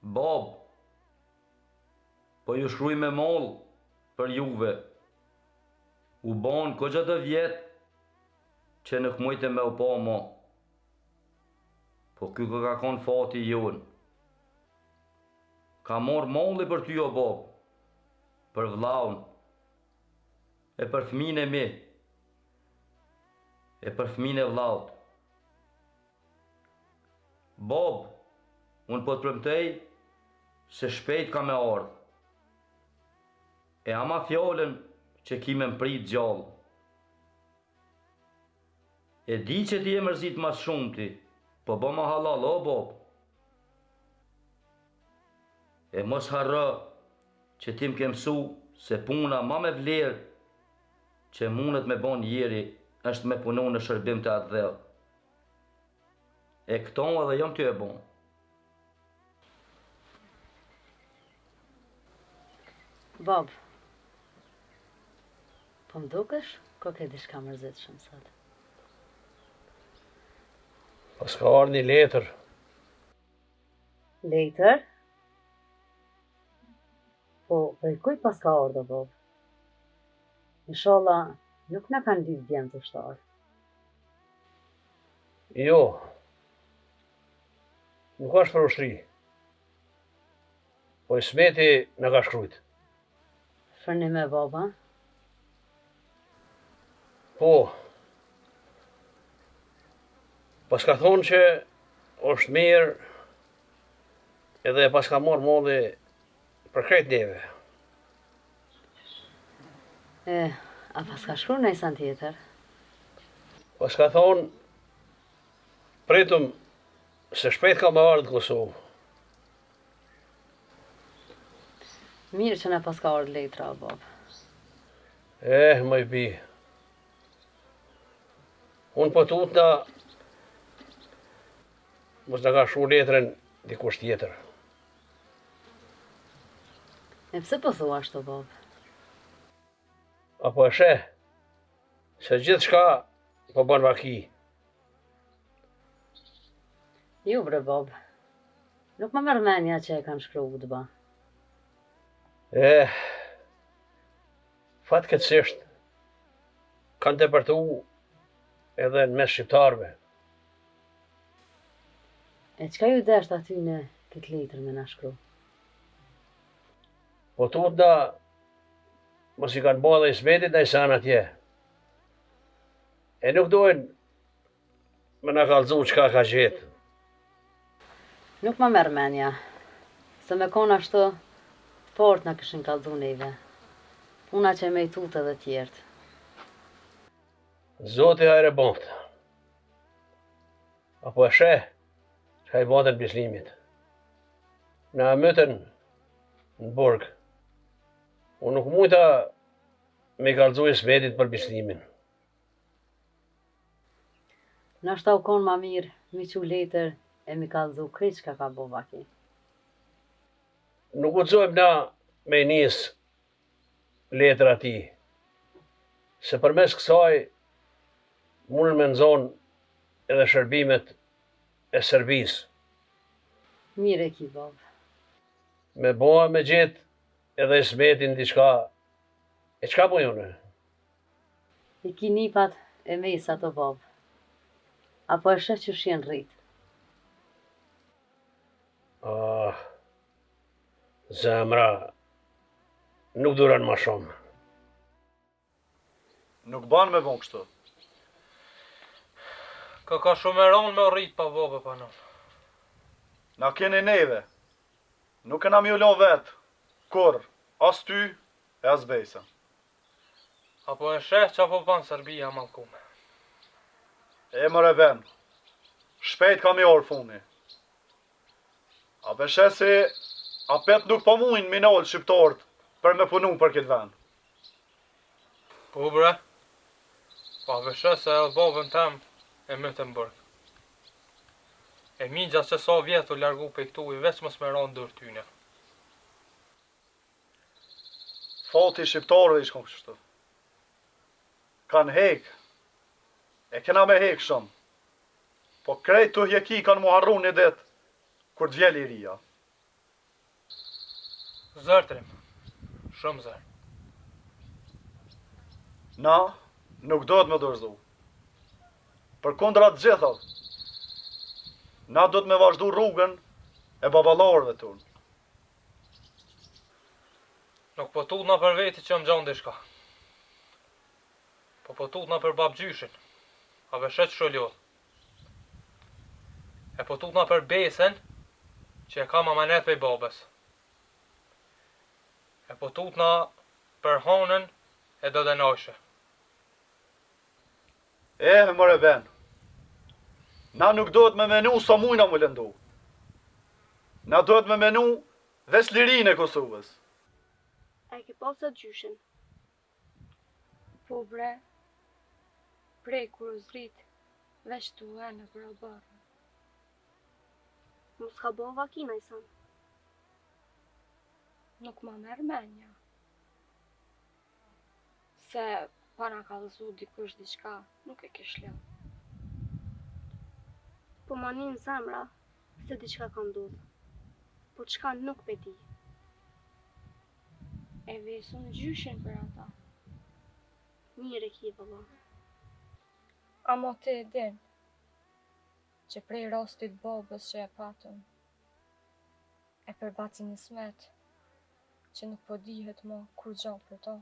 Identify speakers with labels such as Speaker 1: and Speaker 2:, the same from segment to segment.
Speaker 1: Babë, po ju shkruj me mall për juve. U banë koxha do vjet që nuk mujtëm me u pa mo. Po ky ka konë fati jonë. Ka marrë malli për ty o babë, për vllaun, e për fëmijën e mi, e për fëmijën e vllaut. Babë, unë po të premtoj se shpejt kam me ardhë. E ama fjalën që ki me m'prit gjallë. E di që ti je mërzit ma s'shumti, po bëma hallall, o babë. E mos harro që ti m'ke mësu se puna ma me vlerë që mundet me bo njeri është me punu në shërbim të atdheut. E këto edhe jam tu e bo.
Speaker 2: Babë, po më dukesh, koke diçka mërzitshëm sot.
Speaker 3: Paska ardhë një letër.
Speaker 2: Letër? Po, prej kujt paska ardhë, babë? Inshallah, nuk na kanë lypë djemtë ushtarë.
Speaker 3: Jo, nuk është për ushtri. Po Ismeti na ka shkrujt.
Speaker 2: Fërnime, baba?
Speaker 3: Po, paska thonë që është mirë edhe paska marrë malli për krejt neve.
Speaker 2: E, a paska shkru naj sen tjetër?
Speaker 3: Paska thonë, pritëm se shpejt ka me ardhë në Kosovë.
Speaker 2: Mirë që na paska ardhë letra, o babë.
Speaker 3: Eh, moj bi. Unë po tutna, mos na ka shkru letrën dikush tjetër.
Speaker 2: E pse po thua ashtu, babë?
Speaker 3: A po e sheh, se gjithçka po bën vaki.
Speaker 2: Jo, bre, babë. Nuk ma merr menja që e kanë shkru udba.
Speaker 3: Eh, fatkeqësisht, kanë depërtu edhe në mes shqiptarëve.
Speaker 2: E çka ju desht atyne këtë letër me na shkru?
Speaker 3: Po tutna, mos i kanë bo edhe Ismetit naj sen atje. E nuk dojnë me na kallzu çka ka gjetë.
Speaker 2: Nuk ma merr menja, se me konë ashtu, të parët na kishin kallzu neve. Puna që me i tutë edhe tjertë.
Speaker 3: Zoti hajr e boftë. A po e sheh, çka i batën Bislimit. Na e mytën në burg. Unë nuk mujta me i kallzu Ismetit për Bislimin.
Speaker 2: Nashta u konë ma mirë mi çu letër e mi kallzu krejt çka ka bo Baki.
Speaker 3: Nuk guxojmë na me i nis letër atij, se përmes kësaj mundën me nxonë edhe shërbimet e Serbisë.
Speaker 2: Mirë e ki babë.
Speaker 3: Me bo e me gjetë edhe Ismetin diçka, e çka boj unë?
Speaker 2: I ki nipat e mesat o babë. A po e sheh qysh jenë rritë?
Speaker 3: Ah, zemra nuk duron ma shumë.
Speaker 4: Nuk ban me bon kështu.
Speaker 5: Koka shumë e ronë me u rrit pa babë e pa nonë.
Speaker 4: Na keni neve. Nuk kena me ju lon vet. Kurr, as ty e as Besën.
Speaker 5: A po e sheh ça po ban Serbia e mallkume.
Speaker 4: E more Ben. Shpejt ka me ardh funi. A pe sheh se apet nuk po mujnë m'i nalë shqiptarët për me punu për këtë vend.
Speaker 5: Po bre, po a pe sheh se edhe babën tem e mytën n'burg. E mixha qe sa vjet u largu prej këtu i veç mos me ra n'dorë tyne.
Speaker 4: Fati i shqiptarëve ish kon kështu. Kanë hek, e kena me hek shumë. Po krejt këto hjeki kanë m'u harru një ditë kur të vjen liria.
Speaker 5: Zor trim. Shumë zor.
Speaker 4: Na, nuk duhet me u dorëzu. Përkundra të gjithave. Na duhet me vazhdu rrugën e baballarëve tonë.
Speaker 5: Nuk po tutna për veti që më gjanë diçka. Po po tutna për babgjyshin. A pe sheh qysh u lodh. E po tutna për besën që e kam amanet prej babës. E po tutna për hanën e dodën Ajshe.
Speaker 4: Eh, more Ben. Na nuk duhet me menu sa mujna mu lëndu. Na duhet me menu veç lirinë e Kosovës.
Speaker 6: A e ke pa sot gjyshin?
Speaker 7: Po bre, prej kur u zrit, veç tu e nëpër oborr.
Speaker 6: Mos ka bo vaki naj sen.
Speaker 7: Nuk ma merr menja. Se pa na kallzu dikush diçka, nuk e kish lënë.
Speaker 6: Po ma nin zemra se diçka ka ndodhë. Po çka nuk pe di.
Speaker 7: E vesun gjyshin për ata.
Speaker 6: Mirë e ki vëlla.
Speaker 7: Amo ti e din, që prej rastit babës që e patëm, e për bacin Ismet, që nuk po dihet mo kurgjo për to,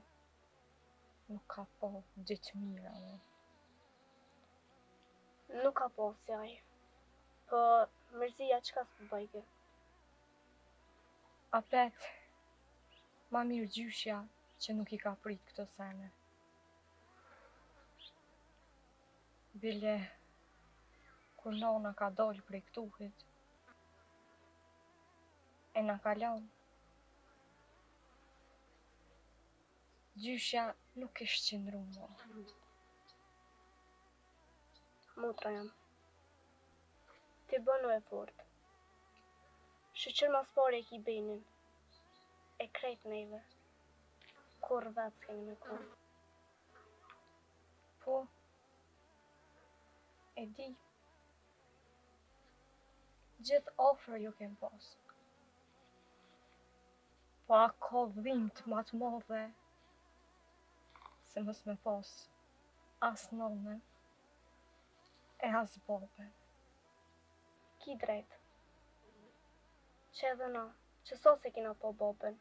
Speaker 7: nuk ka pa ditë mira mo.
Speaker 6: Nuk ka pa si ai. Po mërzia çka s'po bajke.
Speaker 7: Apet, ma mirë gjyshja që nuk i ka prit këto sene. Bile, kur nona ka dalë prej këtuhit, e na ka lanë. Gjyshja nuk kish qëndru mo.
Speaker 6: Motra jem. Ti bënu e fort. Shyqyr ma s'pari e ki Benin. E krejt neve. Kurrë vetë s'keni me konë.
Speaker 7: Po. E di. Gjithë afër ju kem pas. Po a ka dhimt ma të madhe se mos me pas as nonën e as babën.
Speaker 6: Ki drejt. Që edhe na, që sa s'e kina pa babën.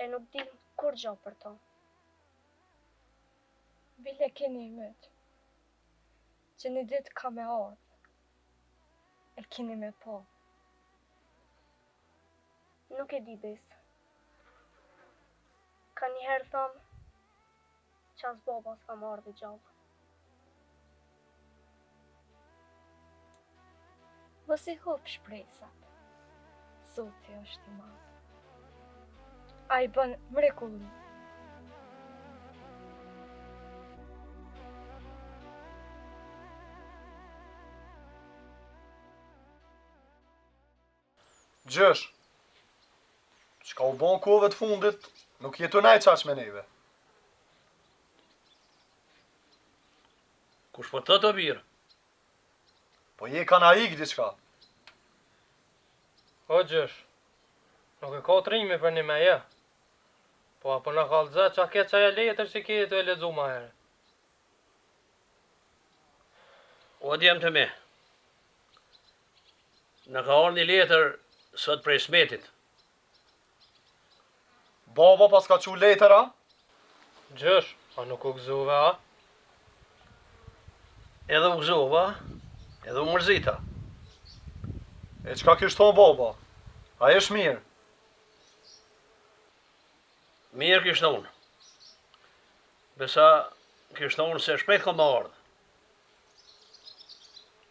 Speaker 6: E nuk dim kurgjo për to.
Speaker 7: Bile keni ymyt, që një ditë ka me ardhë, e kini me pa.
Speaker 6: Nuk e di Besë. Kanjëherë thom që as baba s'ka me ardhë i gjallë.
Speaker 7: Mos i hup shpresat. Zoti është i madh. Ai bën mrekulli.
Speaker 4: Gjysh, çka u bon kohëve të fundit, nuk je tu nejt qaq me neve.
Speaker 3: Kush po të thotë o bir?
Speaker 4: Po je ka na ik diçka.
Speaker 5: O gjysh, nuk e ka trimi për një meje. Po a po na kallzon qa ke qajo letër që ke tu e lexu ma herët.
Speaker 3: O djem të mi, Na ka ardhë një letër sot prej Ismetit.
Speaker 4: Baba paska çu letër a?
Speaker 5: Gjysh, a nuk u gëzuve a?
Speaker 3: Edhe u gëzova, edhe u mërzita.
Speaker 4: E çka kish thonë baba? A është mirë?
Speaker 3: Mirë kish thonë. Besa kish thonë se shpejt ka me ardhë.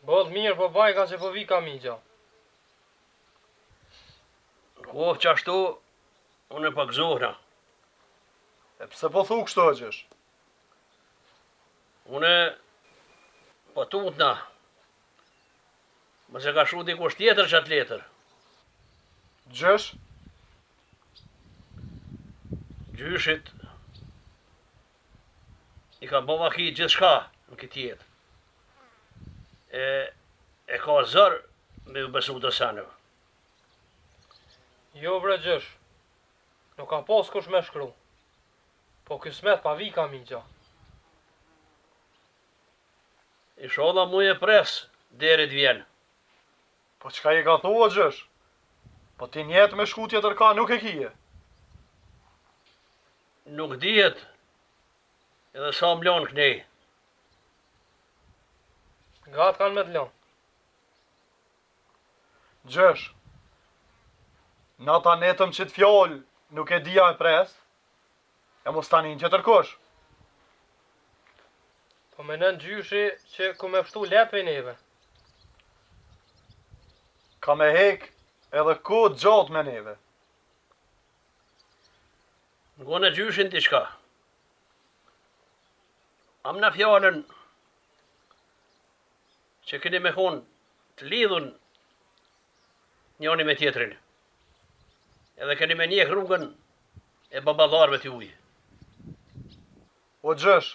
Speaker 5: Boll mirë po bajka që po vika migja.
Speaker 3: Koftë qashtu, unë po gëzohna.
Speaker 4: E pse po thu kështu o gjysh?
Speaker 3: Unë po tutna. Mos e ka shkru dikush tjetër qatë letër.
Speaker 4: Gjysh?
Speaker 3: Gjyshit i ka bo vaki gjithçka në këtë jetë. E, e ka zor me ju besu do seneve.
Speaker 5: Jo bre gjysh, nuk ka pas kush me shkru. Po kysmet pa vika mixha.
Speaker 3: Ishalla muj e pres deri t'vjen.
Speaker 4: Po çka je ka thu o gjysh? Po ti njet me shku tjetër ka nuk e kije.
Speaker 3: Nuk dihet edhe sa m'lonë knej.
Speaker 5: Gatë kanë me të lonë.
Speaker 4: Gjysh, na ta netëm qit fjalë nuk e di a e pres, e mos ta nin tjetërkush.
Speaker 5: Po menon gjyshi që ka me pshtu leht prej neve.
Speaker 4: Ka me hek edhe kohë t'gjatë me neve.
Speaker 3: Ngone gjyshin diçka. Amna fjalën që keni me konë të lidhun njoni me tjetrin. Edhe keni me njek rrugën e baballarëve t'juj.
Speaker 4: O gjysh,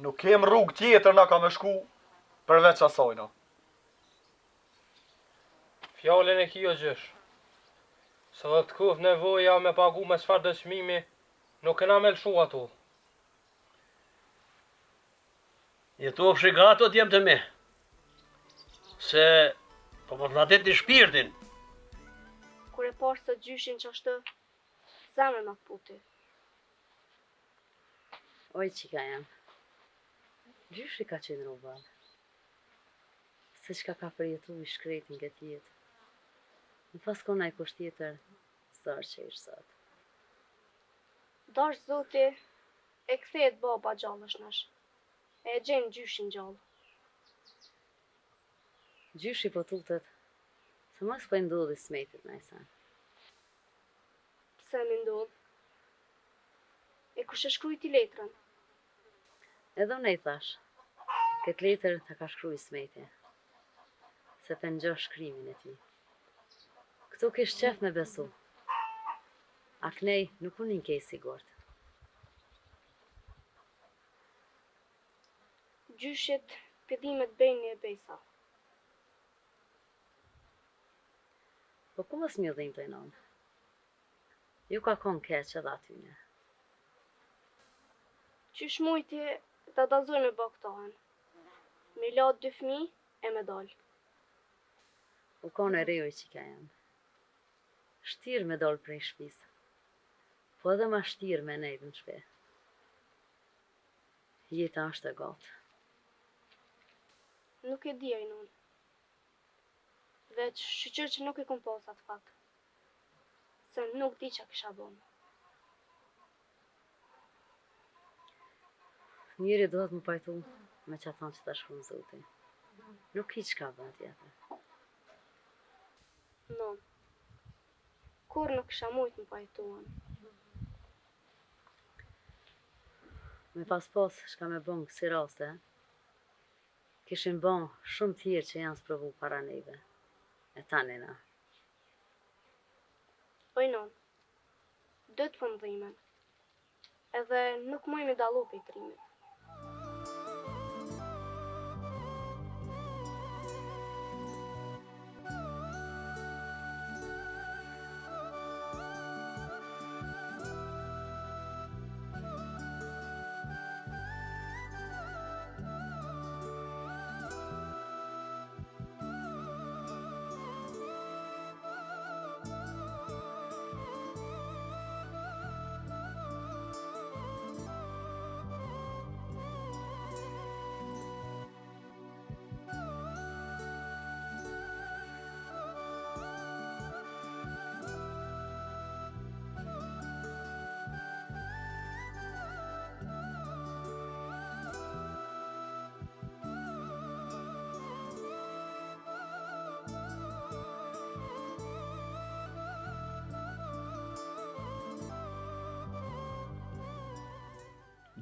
Speaker 4: nuk kem rrugë tjetër na ka me shku përveç asajna.
Speaker 5: Fjalën e ki o gjysh. Se dhe të koft nevoja me pagu me çfarëdo çmimi, nuk kena me lëshu ato.
Speaker 3: Jetofshi gatë o djemtë e mi, se po më flladitni shpirtin.
Speaker 6: Kur e pashë sot gjyshin qashtu, zemrën ma kputi.
Speaker 2: Oj çika jem. Gjyshi ka qenë robal. Se çka ka përjetu i shkreti në këtë jetë. Me pas kon najkush tjetër, s'është që ish sot.
Speaker 6: Dashtë Zoti, e kthehet baba gjallë e shnosh. E e gjen gjyshin gjallë.
Speaker 2: Gjyshi po tutet, se mos po i ndodh Ismetit naj sen.
Speaker 6: Pse m'i ndodh? E kush e shkrujti letrën?
Speaker 2: Edhe unë i thash, këtë letër ta ka shkru Ismeti, se pe njoh shkrimin e tij. Këtu kish qef me besu, a knej nuk u ninke i sigurt.
Speaker 6: Gjyshit p'i dhimet Beni e Besa.
Speaker 2: Po ku mos m'iu dhimt oj nonë? Ju ka kon keq edhe atyne.
Speaker 6: Qysh mujti dadazoj me ba këto hen? M'i la dy fmi e me dal.
Speaker 2: U kon e re oj çika jem. Shtirë me dal prej shpisë. Po edhe ma shtirë me nejt në shpi. Jeta është e gatë.
Speaker 6: Nuk e di oj nonë. Veç shyqyr që nuk e kom pas atë fat. Se nuk di ça kisha bo.
Speaker 2: Njeri duhet m'u pajtu me qaton që ta shkrun Zoti. Nuk ki çka bën tjetër.
Speaker 6: Nonë. Kurrë nuk kisha mujt m'u pajtu.
Speaker 2: Me pas pas çka me bo në kësi raste, kishin bo shumë tjerë që janë sprovu para neve. E tani na.
Speaker 6: Oj nonë, dytë po më dhimen. Edhe nuk muj me dallu prej trimit.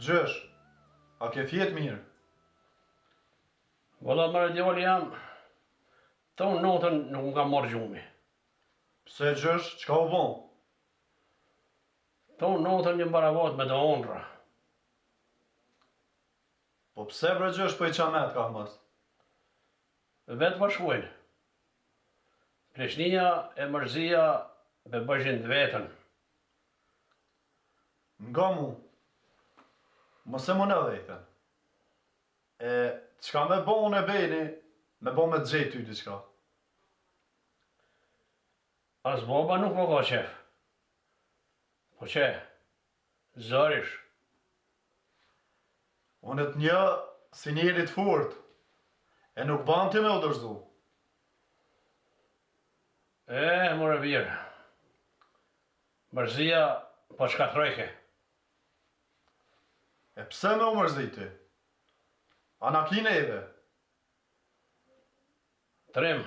Speaker 4: Gjysh, a ke fjet mirë?
Speaker 3: Valla more djali jem, tonë natën nuk më ka marrë gjumi.
Speaker 4: Pse gjysh, çka u bo?
Speaker 3: Tonë natën jam baravat me do ondrra.
Speaker 4: Po pse bre gjysh po i qamet ka mos?
Speaker 3: Vetë po shkojnë. Pleqnia e mërzia pe bëjshin të vetën.
Speaker 4: Nga mu, mos e muno veten. E çka me bo unë e Beni, me bo me të gjetë ty diçka.
Speaker 3: As baba nuk po ka qef. Po qe, zorish.
Speaker 4: Unë të njoh si njeri të fort, e nuk ban ti me u dorëzu.
Speaker 3: E, more bir, mërzia po shkatrojke.
Speaker 4: E pse me u mërzit ti? A na ki neve?
Speaker 3: Trim,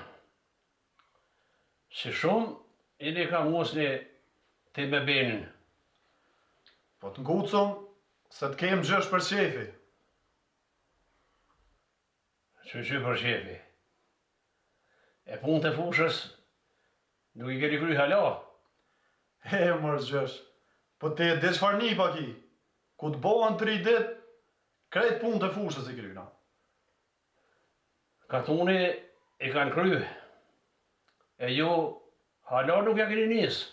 Speaker 3: si shumë jeni ka ngucni ti me Benin.
Speaker 4: Po të ngucëm se të kem gjysh për qefi.
Speaker 3: Qysh për qefi? E punët e fushës nuk i keni kry hala?
Speaker 4: E, mor gjysh, po ti e di çfarë nipa ki? Ku të bohen tri ditë, krejt punët e fushës i kryna.
Speaker 3: Katuni i kanë kry, e ju hala nuk ja keni nis.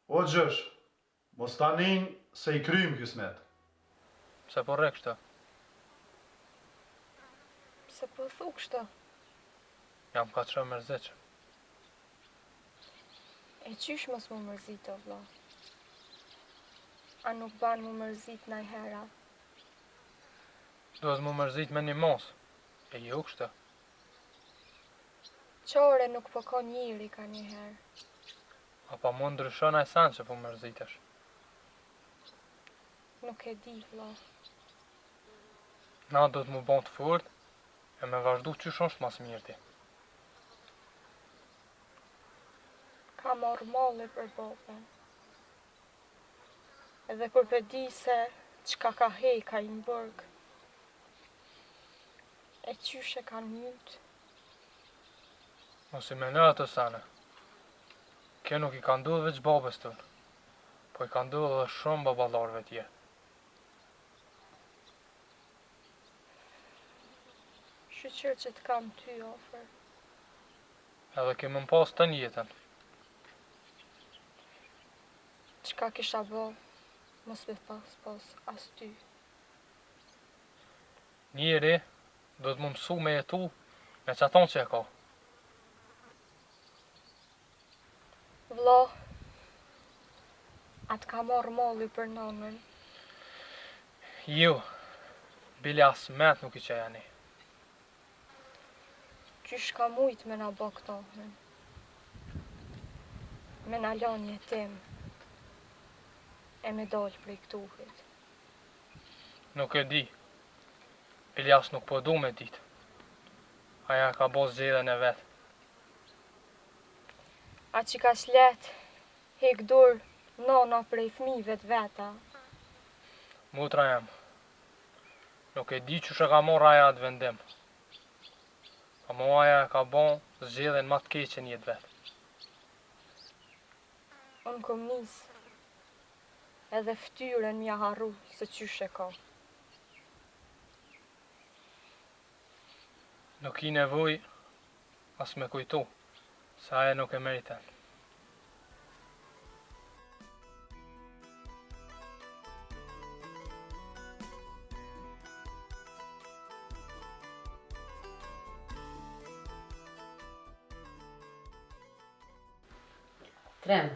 Speaker 4: O gjysh, mos ta nin se i kryjmë kismet.
Speaker 5: Pse po rre kështu?
Speaker 7: Pse po thu kështu?
Speaker 5: Jam kaq shumë mërzitshëm.
Speaker 7: E qysh mos mu mërzit o vlla? A nuk ban mu mërzit najhera?
Speaker 5: Duhet mu mërzit me një masë, e jo kështu.
Speaker 7: Qare nuk po ka njeri kanjëherë.
Speaker 5: A pa mu ndryshon naj sen që po mërzitesh?
Speaker 7: Nuk e di vlla.
Speaker 5: Na duhet mu bo të fort e me vazhdu qysh është ma s'mirti.
Speaker 7: Ka marrë malli për babën. Edhe kur pe di se çka ka hek ai në burg. E qysh e kanë myt.
Speaker 5: Mos i meno ato sene. Kjo nuk i ka ndodhë veç babës tonë, po i ka ndodhë edhe shumë baballarëve tjerë.
Speaker 7: Shyqyr që të kam ty afër.
Speaker 5: Edhe ke me m'pas tënë jetën.
Speaker 7: Çka kisha bo, mos me pas pas as ty.
Speaker 5: Njeri duhet mu mësu me jetu me qaton që e ka.
Speaker 7: Vlla, a të ka marrë malli për nanën?
Speaker 5: Jo, bile as ment nuk i qaj ani.
Speaker 7: Qysh ka mujt me na bo këto, me na lanë jetim e me dalë prej këtuhit.
Speaker 5: Nuk e di, bile as nuk po du me ditë. Aja ka bo zgjedhjen e vet.
Speaker 7: A qikaq lehtë hek dorë nana prej fmijve të veta.
Speaker 5: Motra jem, nuk e di qysh e ka marrë aja atë vendim. Amo aja e ka bo zgjedhjen ma të keqe në jetë vet.
Speaker 7: Unë kom nis edhe ftyrën m'ja harru se qysh e ka.
Speaker 5: Nuk ki nevojë as me kujtu, se aja nuk e meriton.
Speaker 2: Trim.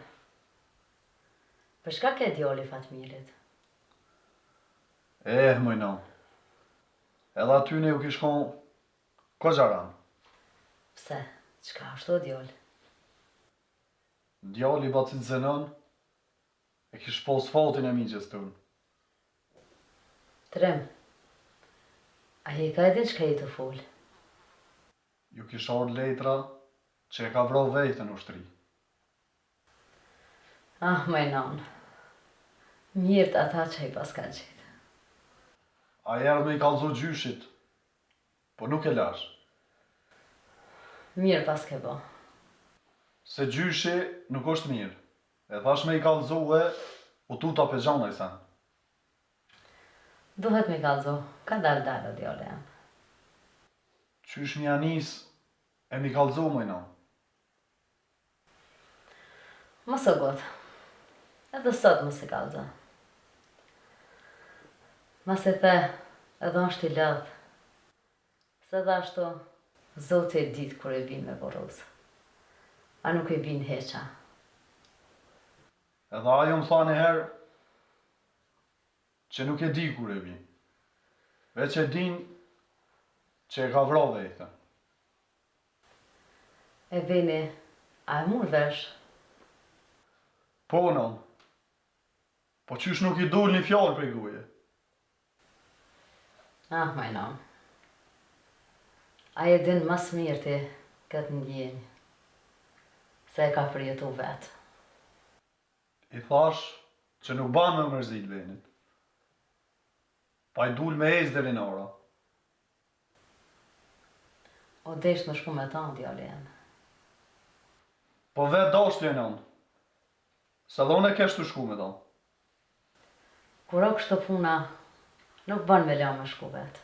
Speaker 2: Për çka ke djali Fatmirit?
Speaker 4: Eh, moj nanë. Edhe atyne ju kish kon Kogja ran.
Speaker 2: Pse, çka është o djalë?
Speaker 4: Djali i bacit Zenon e kish pos fatin e mixhës tonë.
Speaker 2: Trim, a je ka e din çka je tu fol?
Speaker 4: Ju kish ardhë letra që e ka vra veten n'ushtri.
Speaker 2: Ah, moj nanë. Mjerët ata që i paska gjetë.
Speaker 4: Ai erdh me i kallzu gjyshit, po nuk e lash.
Speaker 2: Mirë paske bo.
Speaker 4: Se gjyshi nuk është mirë. E thash me i kallzu e u tuta pe gjan naj sen.
Speaker 2: Duhet me i kallzu, kadal dal o djali jem.
Speaker 4: Qysh m'ja nis e m'i kallzu moj nanë.
Speaker 2: Mos u ngut. Edhe sot mos e kallxo. Masi the, edhe është i lodhë. Se dhe ashtu, Zoti e ditë kur e bin me vorros. A nuk e bin hiç a.
Speaker 4: Edhe ajo më tha një herë që nuk e di kur e bin. Veç e din që e ka vra veten.
Speaker 2: E Beni, a e mur vesh?
Speaker 4: Po, nonë. Po qysh nuk i dul një fjalë prej goje?
Speaker 2: Ah, moj nonë. Ai e din ma s'mirti këtë ndjenjë, se e ka përjetu vetë.
Speaker 4: I thash që nuk ban me mërzit Benit. Pa i dul me ecë deri në ara.
Speaker 2: O desht me shku me ta, djali jem.
Speaker 4: Po vetë dashti e nënë. Se dhe unë e kesh tu shku me ta.
Speaker 2: Kur o kështu puna, nuk ban me la me shku vetë.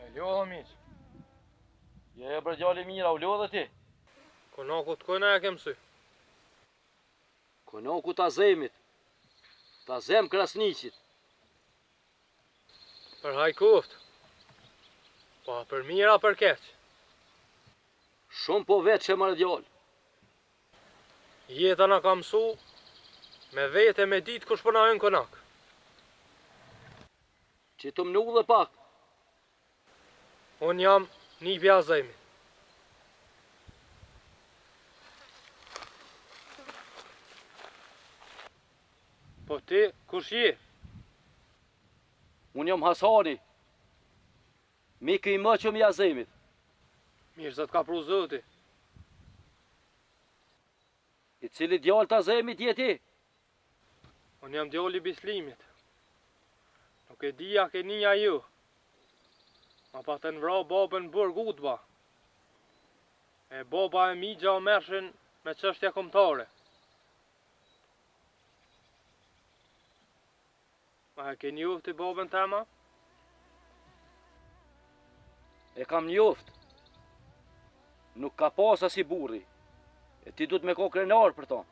Speaker 5: E lodhë, miq.
Speaker 1: Jo, jo, bre djalë i mirë, a u lodhe ti?
Speaker 5: Konakut kujna e ke msy?
Speaker 1: Konakut Azemit, të Azem Krasniqit.
Speaker 5: Për hajr koftë. Po a për mirë a për keq?
Speaker 1: Shumë po veçe more djalë.
Speaker 5: Jeta na ka mësu me vetë e me ditë kush po na hyn n'konak.
Speaker 1: Qitu m'nudhe pak.
Speaker 5: Unë jam nipi i Azemit. Po ti, kush je?
Speaker 1: Unë jam Hasani, miku i moçëm i Azemit.
Speaker 5: Mirë se të ka pru Zoti.
Speaker 1: I cili djalë të Azemit je ti?
Speaker 5: Unë jam djali i Bislimit. Nuk e di a ke ni a jo. Ma patën vra babën n'burg udba. E baba e mixha u merrshin me çështje kombëtare. A e ke njoft ti babën tem a?
Speaker 1: E kam njoft. Nuk ka pas asi burri. E ti duhet me kon krenar për to.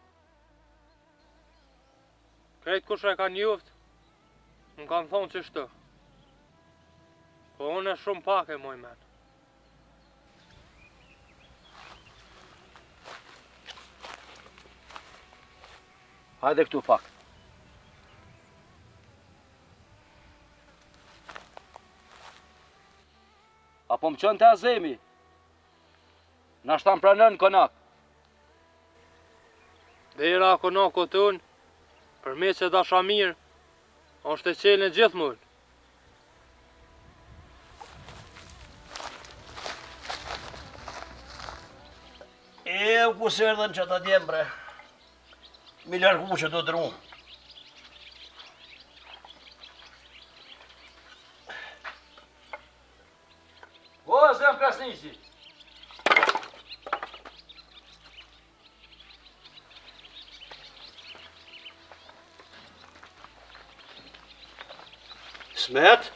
Speaker 5: Krejt kush e ka njoft, më kanë thonë qështu. Po unë shumë pak e moj men.
Speaker 1: Hajde këtu pak. A po më çon te Azemi? Nashta m'pranon n'konak.
Speaker 5: Dera e konakut tonë, për miq e dashamirë, është e çelë gjithmonë.
Speaker 3: E, ku s'erdhën qata djem, bre? Mi largu qeto dru.
Speaker 1: O, Azem Krasniqi!
Speaker 3: Smet?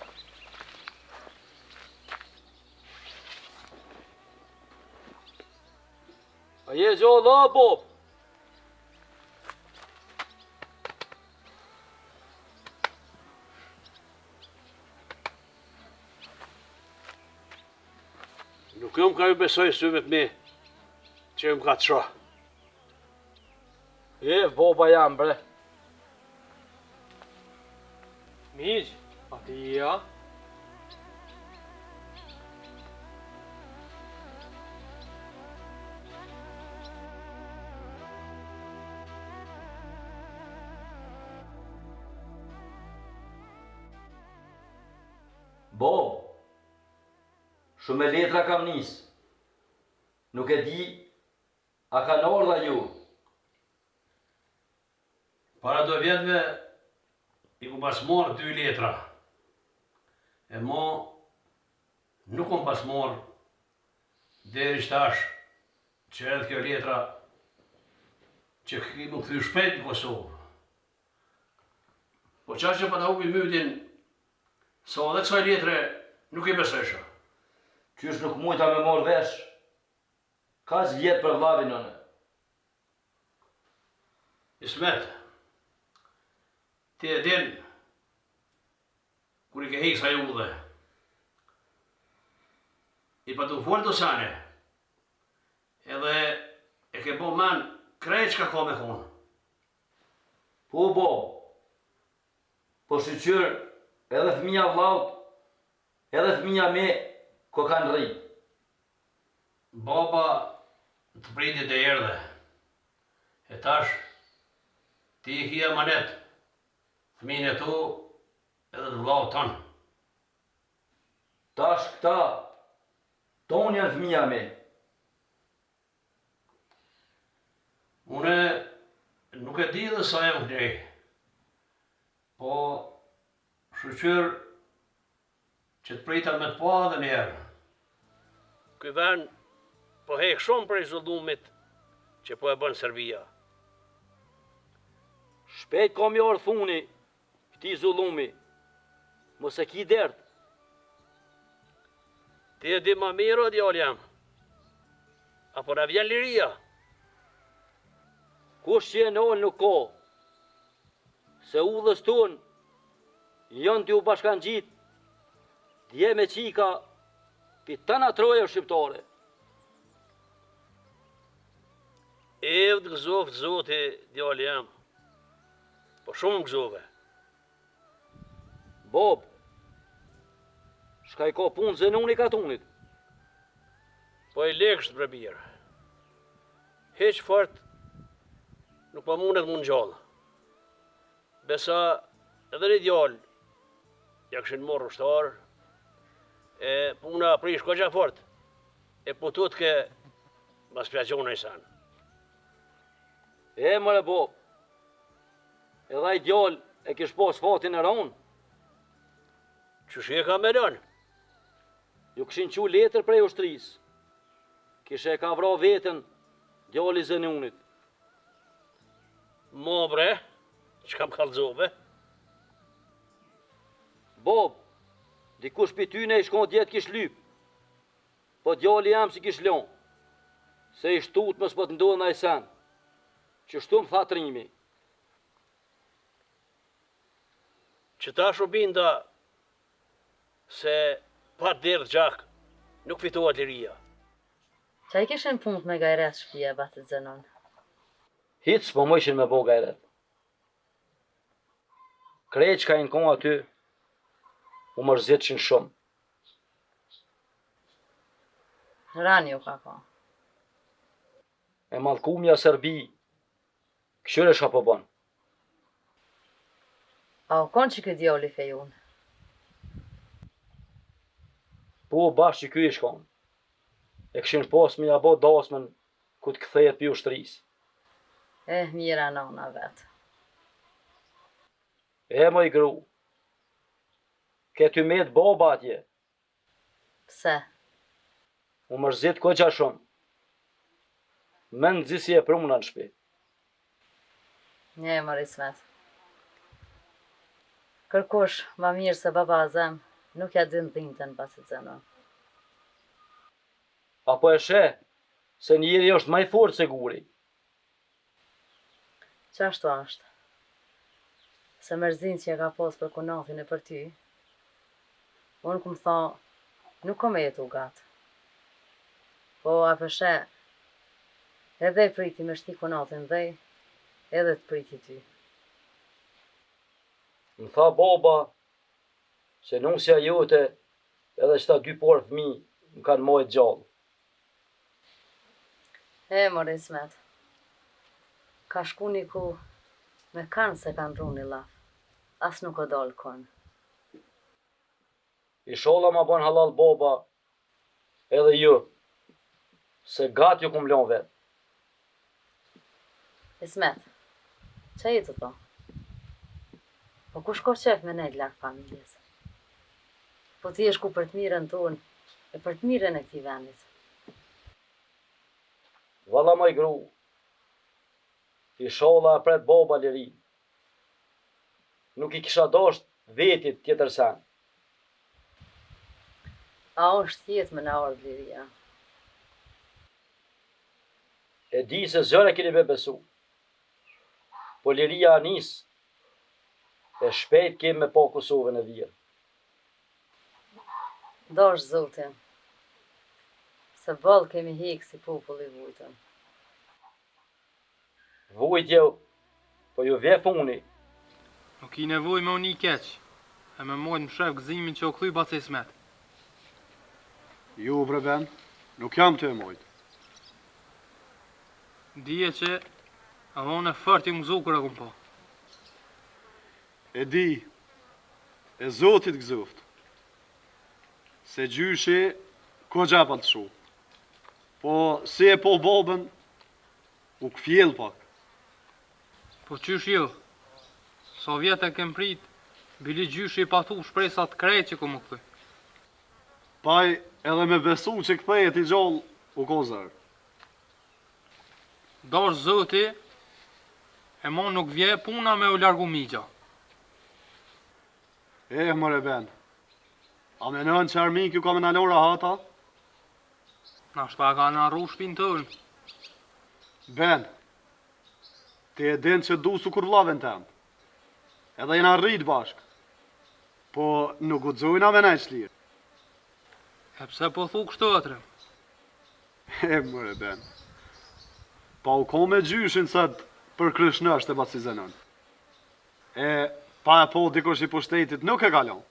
Speaker 1: A je gjallë, a, Bob?
Speaker 3: Nuk jam ka ju besoj syve të mi që jam ka të shoh.
Speaker 1: E, boba jam, bre.
Speaker 5: Mixhë, a ti ja?
Speaker 1: Babë, shumë letra kam nis. Nuk e di a kanë ardhë a jo.
Speaker 3: Para do vjetëve i kom pas marrë dy letra. E mo nuk kom pas marrë deri qetash që erdh kjo letra që ki m'u kthy shpejt në Kosovë. Po qaq e pata hup ymytin, sa edhe kësaj letre nuk i besojsha.
Speaker 1: Qysh nuk mujta me marrë vesh, kaq vjet për vllavin unë.
Speaker 3: Ismet, ti e din kur i ke hik kësaj udhe. I pate folë do sene, edhe e ke bo men krejt çka ka me konë.
Speaker 1: Po bo, po shyqyr edhe fëmija vllaut, edhe fëmija mi kokan rrit.
Speaker 3: Baba të priti dhe erdhe, e tash ti i ki amanet fëmijën e tu edhe të vllaut tënd.
Speaker 1: Tash këta tonë janë fëmija mi.
Speaker 3: Une nuk e di edhe sa jam kënej, po shyqyr që të prita me të pa edhe njëherë. Ky ven po hek shumë prej zullumit që po e bën Serbia.
Speaker 1: Shpejt ka me i ardhë funi këtij zullumi, mos e ki dert.
Speaker 3: Ti e di ma mirë o djalë jem. A po na vjen liria?
Speaker 1: Kush që e nal nuk ka. Se udhës tonë janë tu u bashkangjit djem e çika pi tana trojeve shqiptare.
Speaker 3: Ev të gëzoftë zoti, djalë jem. Po shumë gëzove.
Speaker 1: Bob, shka i ka punë Zenuni katunit?
Speaker 3: Po i leksht bre bir. Hiç fort nuk po mundet m'u ngjallë. Besa edhe një djalë ja kishin marrë ushtar, e puna prish koxha fort, e po tutke mos p'ja gjon naj sen.
Speaker 1: E more bob, Edhe ai djalë e kish pas fatin e ronë.
Speaker 3: Qysh e ka me lënë?
Speaker 1: Ju kishin çu letër prej ushtrisë. Kishe e ka vra veten djali Zenunit.
Speaker 3: Mo bre, çka më kallxove?
Speaker 1: Bob, dikush pi tyne ish kon dje t'kish lyp. Po djali jem s'i kish lon. Se ish tut mos po të ndodh naj sen. Qështu më tha trimi.
Speaker 3: Qetash u binda se pa derdh gjak nuk fitohet liria.
Speaker 2: Ça i kishin punët me gajret shpia e bacit Zenon?
Speaker 1: Hiç s'po mujshin me bo gajret. Krejt çka janë kon aty u mërzitshin shumë.
Speaker 2: Ran ju ka kon.
Speaker 1: E mallkumja Serbi, kqyre çka po bon.
Speaker 2: A u kon qiky djali fejun?
Speaker 1: Po bash qiky ish kon. E kishin pas me ja bo dasmën kur të kthehet pi ushtrisë.
Speaker 2: Eh mjera nana vet.
Speaker 1: E moj gru. Ke ty met baba atje.
Speaker 2: Pse?
Speaker 1: U mërzit koxha shumë. Mezi si e pruna në shpi.
Speaker 2: Nje mor Ismet. Kërkush ma mirë se baba Azem nuk ja din dhimtën bacit Zenon.
Speaker 1: A po e sheh se njeri është ma i fortë se guri.
Speaker 2: Qashtu asht. Se mërzinë që e ka pas për kunatin e për ty, unë kum tha nuk kom me jetu gat. Po a pe sheh, edhe e priti me shti kunatin n'dhe, edhe të priti ty.
Speaker 1: Më tha baba se nusja jote edhe qëta dy parë fëmijë më kanë majt gjallë.
Speaker 2: E more Ismet. Ka shku ni kohë me kan s'e ka ndrru ni llaf, as nuk o dalë kon.
Speaker 1: Isholla ma bon hallall baba edhe ju, se gat ju kum lon vet.
Speaker 2: Ismet, ça je tu thonë? Po kush ka qef me nejt larg familjes? Po ti je shku për të mirën tonë e për të mirën e këtij vendit.
Speaker 1: Valla moj gru, isholla e pret baba lirinë. Nuk i kisha dasht vetit tjetër sen.
Speaker 2: A është jetë me na ardhë liria?
Speaker 1: E di se zor e keni me besu. Po liria a nis, e shpejt kem me pa Kosovën e lirë.
Speaker 2: Dashtë Zoti, se boll kemi hek si popull i vujtun.
Speaker 1: Vujtje, po ju vje funi.
Speaker 5: Nuk ki nevojë me u ni keq e me majt mshef gëzimin që u kthy baca Ismet.
Speaker 4: Jo bre Ben, nuk jam tu e majt.
Speaker 5: Dije që edhe unë fort jam gëzu kur e kum pa.
Speaker 4: E di, e Zoti t'gëzoft. Se gjyshi koxha e pat lshu. Po si e pa babën, U kfjell pak.
Speaker 5: Po qysh jo? Sa vjet e kem prit, bile gjyshi i pat hup shpresat krejt që ka m'u kthy.
Speaker 4: Paj edhe me besu që kthehet i gjallë u kon zor.
Speaker 5: Dashtë Zoti e mo nuk vje puna me u largu mixha.
Speaker 4: Eh more Ben, a menon që armiku ka me na lon rahat a?
Speaker 5: Nashta e kanë harru shpinë tonë.
Speaker 4: Ben, ti e din që du sikur vllavin tem. Edhe jena rrit bashkë. Po nuk guxojna me nejt shlirë.
Speaker 5: E pse po thu kështu o trim?
Speaker 4: E more Ben. Pa u kon me gjyshin sot për Krishnosh te baci Zenon. E pa e pa dikush i pushtetit nuk e kalon.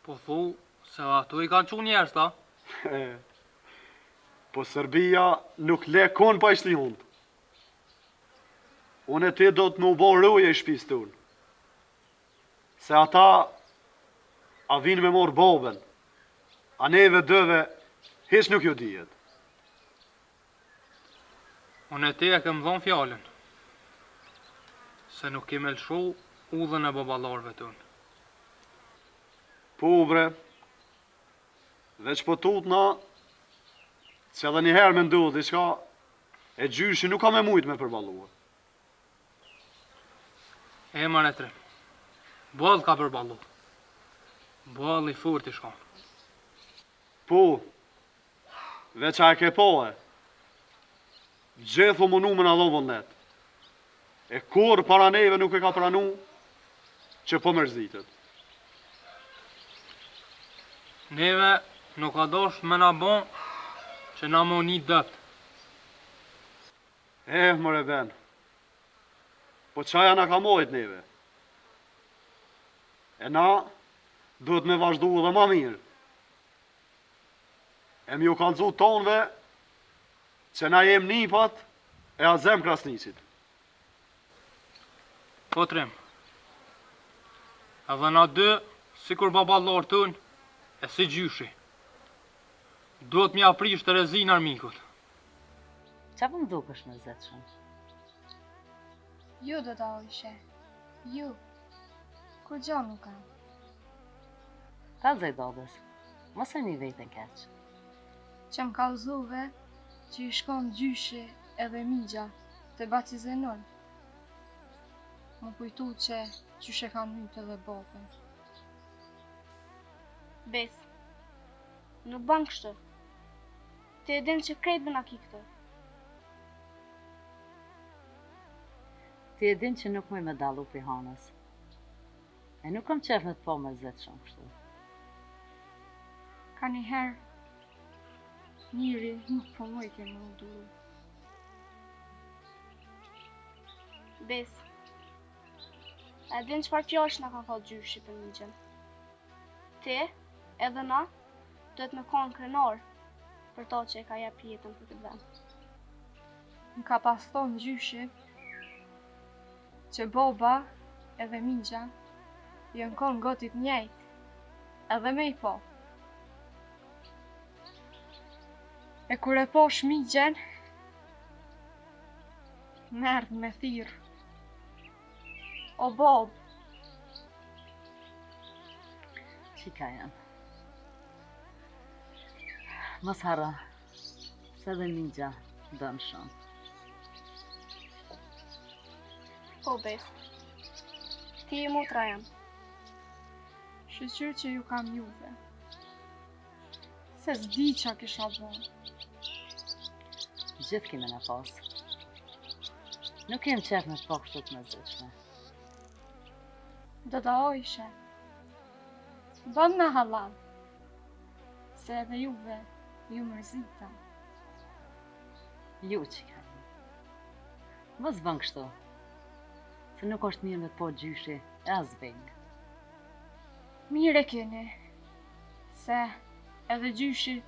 Speaker 5: Po thu se ato i kanë çu njerëz ta?
Speaker 4: Po Serbia nuk le kon pa i shti hundë. Unë e ti do të me u bo roje i shpisë tonë. Se ata a vinë me morë babën, a neve dyve hiç nuk ju dihet.
Speaker 5: Unë e ti e kem dhonë fjalën se nuk kem me lëshu udhën e baballarëve tonë.
Speaker 4: Po bre, veç po tutna që edhe një herë me ndodhë diçka, e gjyshi nuk ka me mujtë me përballue.
Speaker 5: E more trim, boll ka përballu, boll i fort ish kon.
Speaker 4: Po, Veç a e ke pa e. Gjithë u munu me na dhonë vullnet. E kurrë para neve nuk e ka pranu që po mërzitet.
Speaker 5: Neve nuk ka dasht me na bo që na me u ni dobt.
Speaker 4: Eh, more Ben. Po qaja na ka majt neve. E na duhet me vazhdu edhe ma mirë. E me ju kallzu tonve që na jem nipat e Azem Krasniqit.
Speaker 5: Po trim. Edhe na dy, sikur baballarët tonë, e si gjyshi. Duhet m'ia prish terezinë armikut.
Speaker 2: Ça po më dukesh mërzetshëm?
Speaker 7: Jo dada Ajshe, jo, kurgjo nuk kam.
Speaker 2: Kallzoj babës, mos e ni veten keq.
Speaker 7: Që më kallzove që ish kon gjyshi edhe mixha te baci Zenon. M'u kujtu që qysh e kanë mytë edhe babën.
Speaker 6: Besë, nuk ban kështu. Ti e din që krejtve na ki këtu.
Speaker 2: Ti e din që nuk muj me dallu prej hanës. E nuk kam qef me të pa mërzitshëm kështu.
Speaker 7: Kaniherë, njeri nuk po mujke me u duru.
Speaker 6: Besë, a e din çfarë fjalësh na ka thanë gjyshi për mixhën? Ti, edhe na, duhet me konë krenar për ta që e ka jep jetën për këtë vend.
Speaker 7: Më ka pas thonë gjyshi që baba edhe mixha janë konë gati të njejtë. Edhe me i pa. E kur e pash Mixhen, m'erdh me thirrë. O babë.
Speaker 2: Qika jem. Mos harro, se dhe Mixha t'don shumë.
Speaker 6: Po, Besë. Ti je motra jem.
Speaker 7: Shyqyr që ju kam juve. Se s'di ça kisha bo.
Speaker 2: Gjithë ki me na pas. Nuk kem qef me të pa kështu të mërzitshme.
Speaker 7: Dada Ajshe, bëmna hallall, se edhe juve ju mërzita.
Speaker 2: Ju qika. Mos bën kështu, se nuk është mirë me të pa gjyshi e as Beni.
Speaker 7: Mirë e keni, se edhe gjyshi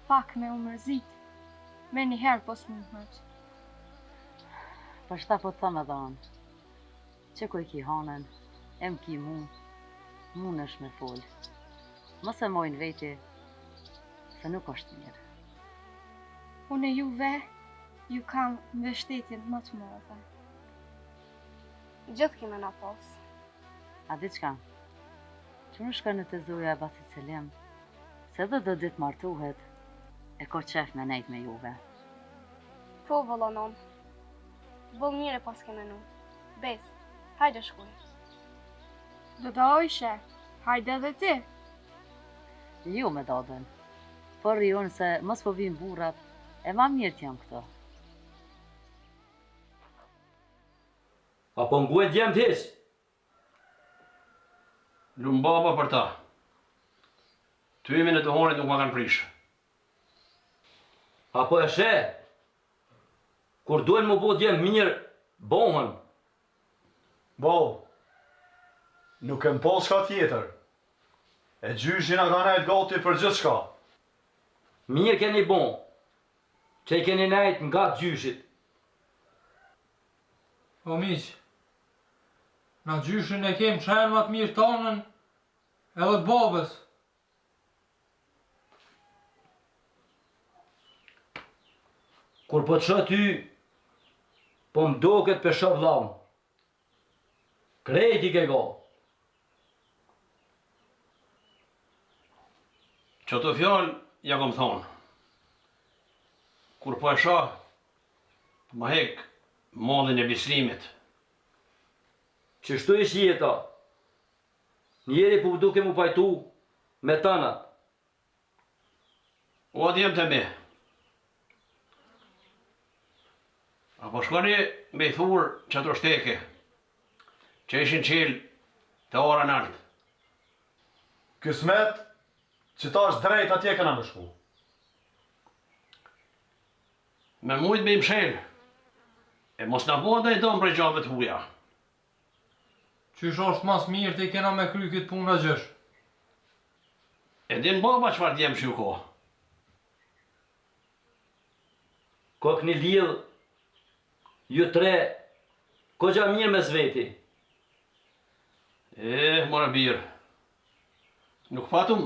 Speaker 7: pak me u mërzit, menjëherë po smuhet.
Speaker 2: Për qëta po të thom edhe unë, që ku e ki hanën, e më ki mu, munësh me folë. Mos e moj n'veti, se nuk është mirë.
Speaker 7: Unë e juve ju kam mbështetjen më të madhe.
Speaker 6: Gjithë ki me na pas.
Speaker 2: A di çka? Që më shkon te zoja e bacit Selim, se edhe do ditë martohet, e ka qef me nejt me juve.
Speaker 6: Po, vëlla nonë. Boll mirë e paske menu. Besë, hajde shkojmë.
Speaker 7: Dada Ajshe, hajde edhe ti.
Speaker 2: Jo me dadën. Po rri unë se mos po vinë burrat, e ma mirë t'jam këtu.
Speaker 1: A po ngujnë djemtë hiç?
Speaker 3: Lum baba për ta. Tymin e duhanit nuk ma kanë prishë.
Speaker 1: A po e sheh? Kur dojnë m'u bo djem mirë, bohen.
Speaker 4: Boll. Nuk kem pas çka tjetër. E gjyshi na ka nejt gati për gjithçka.
Speaker 1: Mirë keni bo, që i keni nejt ngat gjyshit.
Speaker 5: O miq, na gjyshin e kem qenë ma të mirë tonën edhe të babës.
Speaker 1: Kur po të shoh ty, po më doket pe shoh vllaun. Krejt i ke go.
Speaker 3: Qato fjalë ja kom thonë. Kur po e shoh, po ma hek mallin e Bislimit.
Speaker 1: Qështu ish jeta. Njeri po duke m'u pajtu me tanat.
Speaker 3: O djemtë e mi. A po shkoni me i thurë qato shteke, që ishin çelë te ara naltë.
Speaker 4: Kismet, që tash drejt atje kena me shku.
Speaker 3: Me mujtë me i mshelë, e mos na bëhet ndaj dom prej gjave të huja.
Speaker 5: Qysh osht ma s'mirti kena me kry këtë punë o gjysh.
Speaker 3: E din baba çfarë djemsh ju ka.
Speaker 1: Kokni lidh ju tre koxha mirë mes veti.
Speaker 3: Eh, more bir. Nuk patëm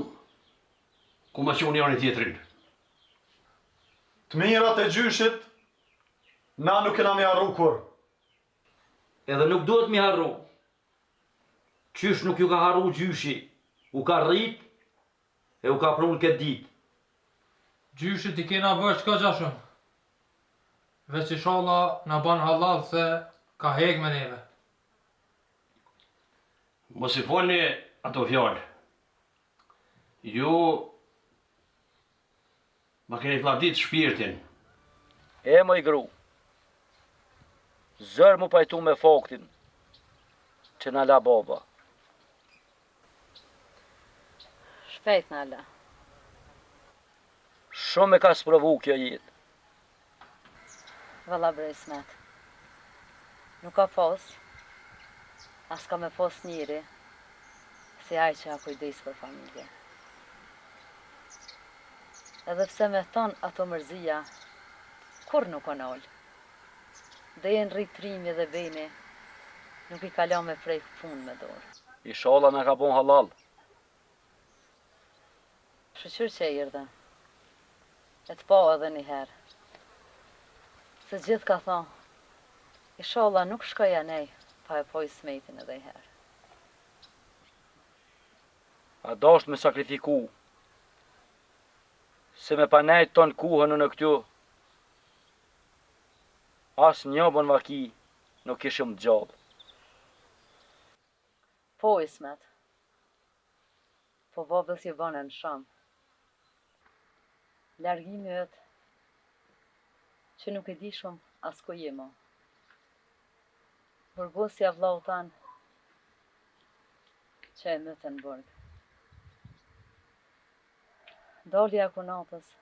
Speaker 3: ku me çu njëri tjetrin.
Speaker 4: Të mirat e gjyshit na nuk kena me harru kurrë.
Speaker 1: Edhe nuk duhet m'i harru. Qysh nuk ju ka harru gjyshi, u ka rrit e u ka pru në këtë ditë.
Speaker 5: Gjyshit i kena borxh koxha shumë. Veç ishalla na ban hallall se ka hek me neve.
Speaker 3: Mos i folni ato fjalë. Ju Ma keni flladit shpirtin.
Speaker 1: E moj gru. Zor m'u pajtu me faktin që na la baba.
Speaker 2: Shpejt na la.
Speaker 1: Shumë e ka sprovu kjo jetë.
Speaker 2: Valla bre Ismet. Nuk ka pas, as ka me pas njeri, si ai që a kujdes për familje. Edhe pse me ton ato mërzia, kurr nuk o nal. Dhe jenë rrit Trimi dhe Beni, nuk i ka la me prek punë me dorë.
Speaker 1: Ishalla na ka bo hallall.
Speaker 2: Shyqyr që erdhe. E të pa edhe një herë. Se gjithë ka thonë, ishalla nuk shkoj anej pa e pa Ismetin edhe një herë.
Speaker 1: A dasht me sakrifiku, se me pa nejt tonë kohën unë këtu, as një bon vaki nuk ishim gjallë.
Speaker 2: Po, Ismet. Po babës i bënë në shumë. Largimi yt, që nuk e di shumë as ku je mo. Burgosja e vllaut tan, që e mytën në burg. Dalja e kunatës,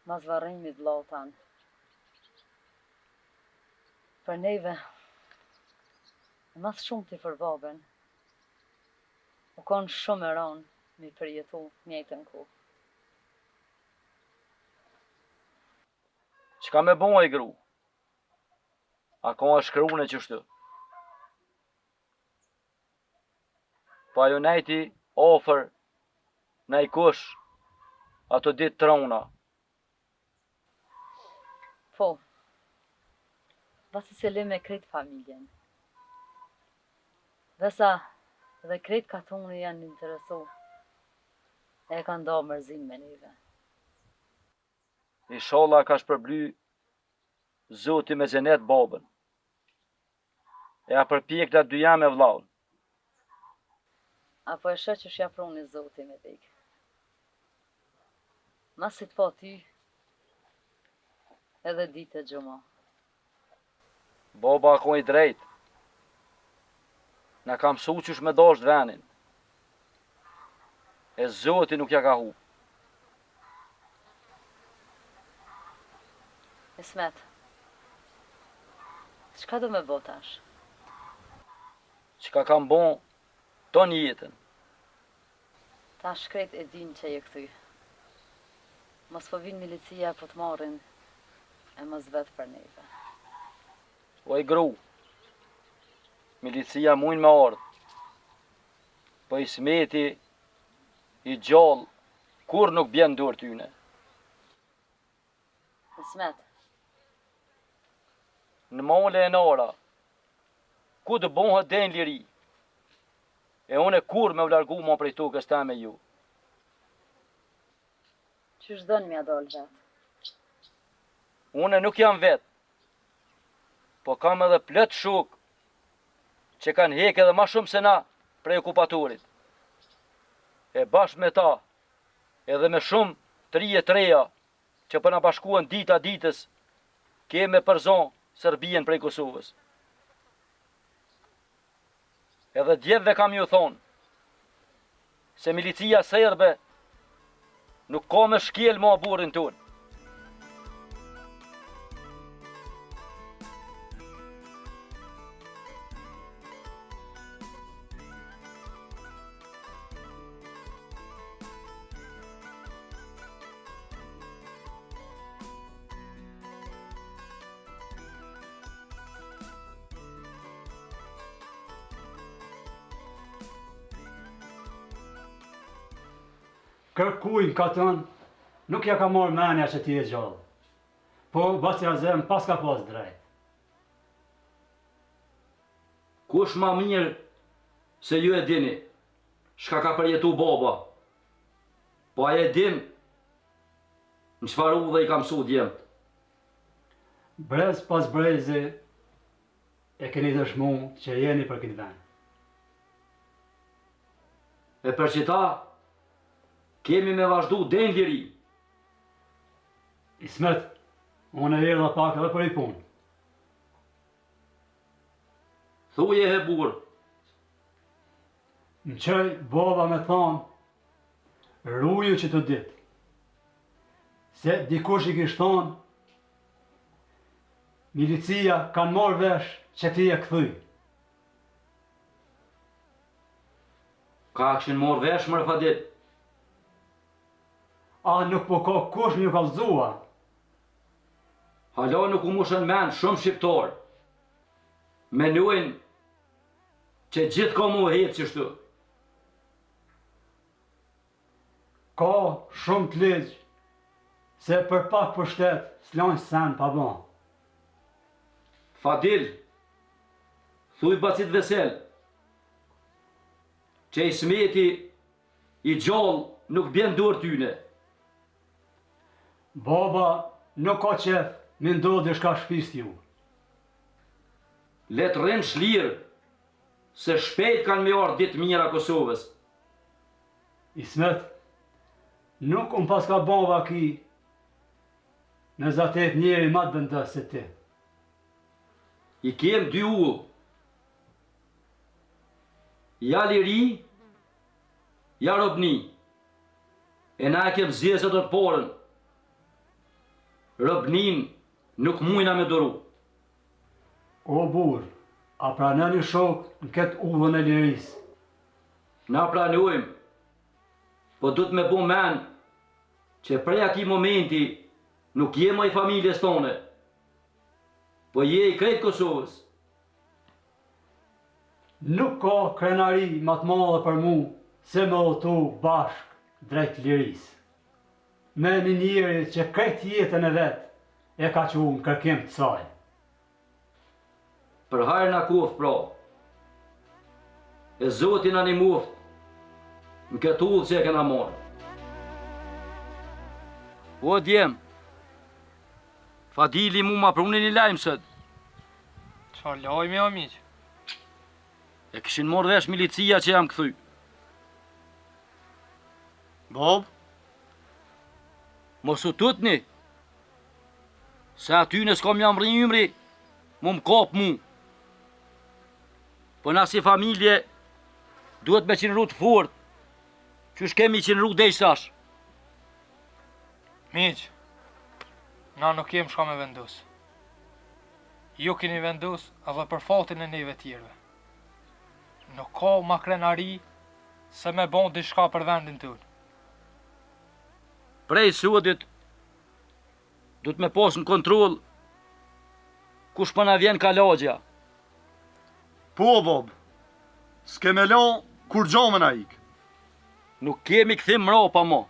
Speaker 2: mas varrimit vllaut tan. Për neve, ma s'shumti për babën, u konë shumë e rëndë mi përjetu njëjtën kohë.
Speaker 1: Çka me bo oj gru? A ka e shkrune qështu? Po ajo nejti ofër najkush ato ditë t'rona.
Speaker 2: Po. Baci Selim me krejt familjen. Besa dhe krejt katuni janë interesu e kanë nda mërzinë me neve.
Speaker 1: Ishalla e ka shpërbly Zoti me xhenet babën. E ja përpjekna dyja me vllaun.
Speaker 2: A po e sheh qysh ja pruni Zoti me dek. Masi të pa ty, edhe ditë e gjumë.
Speaker 1: Baba a kon i drejt. Na ka msu qysh me dasht venin. E Zoti nuk ja ka hup.
Speaker 2: Ismet, çka do me bo tash?
Speaker 1: Çka kam bo tonë jetën?
Speaker 2: Tash krejt e dinë që je kthy. Mos po vin milicia po të marrin e mos vet për neve.
Speaker 1: Oj gru, milicia mujnë me ardhë, po Ismeti i gjallë kurrë nuk bjen n'dorë tyne.
Speaker 2: Ismet.
Speaker 1: Në male e n'ara, ku të bohet deri n'liri, e une kurrë me u largu ma prej tokës teme jo.
Speaker 2: Qysh don me ia dalë vetë?
Speaker 1: Une nuk jam vetë, po kam edhe plot shokë që kanë hekë edhe ma shumë se na prej okupatorit. E bashkë me ta, edhe me shumë të ri e të reja që po na bashkohen dita ditës, kemi me përzon Serbinë prej Kosovës. Edhe djemve kam ju thonë, se milicia serbe nuk ka me shkel ma oborrin tonë.
Speaker 8: Kërkuj në katun, nuk ja ka marrë menja që ti je gjallë. Po, baci Azem paska pas drejt.
Speaker 1: Kush ma mirë se ju e dini, çka ka përjetu baba, po ai e din në çfarë udhe i ka msu djemtë.
Speaker 8: Brez pas brezi e keni dëshmu që jeni për këtë vend.
Speaker 1: E për qita, kemi me vazhdu deri n'liri.
Speaker 8: Ismet, unë e erdha pak edhe për i punë.
Speaker 1: Thuje he burrë.
Speaker 8: Më çoi baba me thonë, ruju qëto ditë. Se dikush i kish thonë, milicia kanë marrë vesh që ti je kthy.
Speaker 1: Ka kishin marrë vesh more Fadil?
Speaker 8: A nuk po ka kush me ju kallzua?
Speaker 1: Hala nuk u mushën mend shumë shqiptarë. Menojnë që gjithë ka mu hecë qështu.
Speaker 8: Ka shumë të ligj, se për pak pushtet s'lajnë sen pa ba.
Speaker 1: Fadil, thuj bacit Vesel, që Ismeti i gjallë nuk bjen n'dorë tyne.
Speaker 8: Baba nuk ka qef me i ndodh diçka shpisë ju.
Speaker 1: Le të rrinë shlirë, se shpejt kanë me ardhë ditë mira Kosovës.
Speaker 8: Ismet, nuk um paska ba vaki me zatet njeri ma të vendos se ti.
Speaker 1: I kem dy udhë. Ja liri, ja robni. E na e kem zgjedhë sot të parën. Robnin nuk mujna me duru.
Speaker 8: O burrë, a pranoni shokë në këtë udhën e lirisë?
Speaker 1: Na pranojmë, po duhet me bo men që prej atij momenti nuk je ma i familjes tone, po je i krejt Kosovës.
Speaker 8: Nuk ka krenari ma të madhe për mu se me udhëtu bashkë drejt lirisë. Me një njeri që krejt jetën e vet e ka çu në kërkim të saj.
Speaker 1: Për hajr na koftë pra. E Zoti na nimoftë në këtë udhë që e kena marrë. O djem, Fadili mu ma pruni një lajm sot.
Speaker 5: Çfarë lajmi o mixhë?
Speaker 1: E kishin marrë vesh milicia që jam kthy.
Speaker 4: Babë?
Speaker 1: Mos u tutni, se atyne s'ka me jau mrri ymri, mu më kap mu. Po na si familje, duhet me qëndru të fort, qysh kemi qëndru deri tash.
Speaker 5: Mixhë, na nuk jem shka me vendos. Ju keni vendos edhe për fatin e neve tjerve. Nuk ka ma krenari se me bon diçka për vendin tonë.
Speaker 1: Prej sodit, duhet me pas në kontroll kush po na vjen ka lagja.
Speaker 4: Po, babë, s'ke me lon kurgjo me na ik.
Speaker 1: Nuk kemi kthim mrapa mo.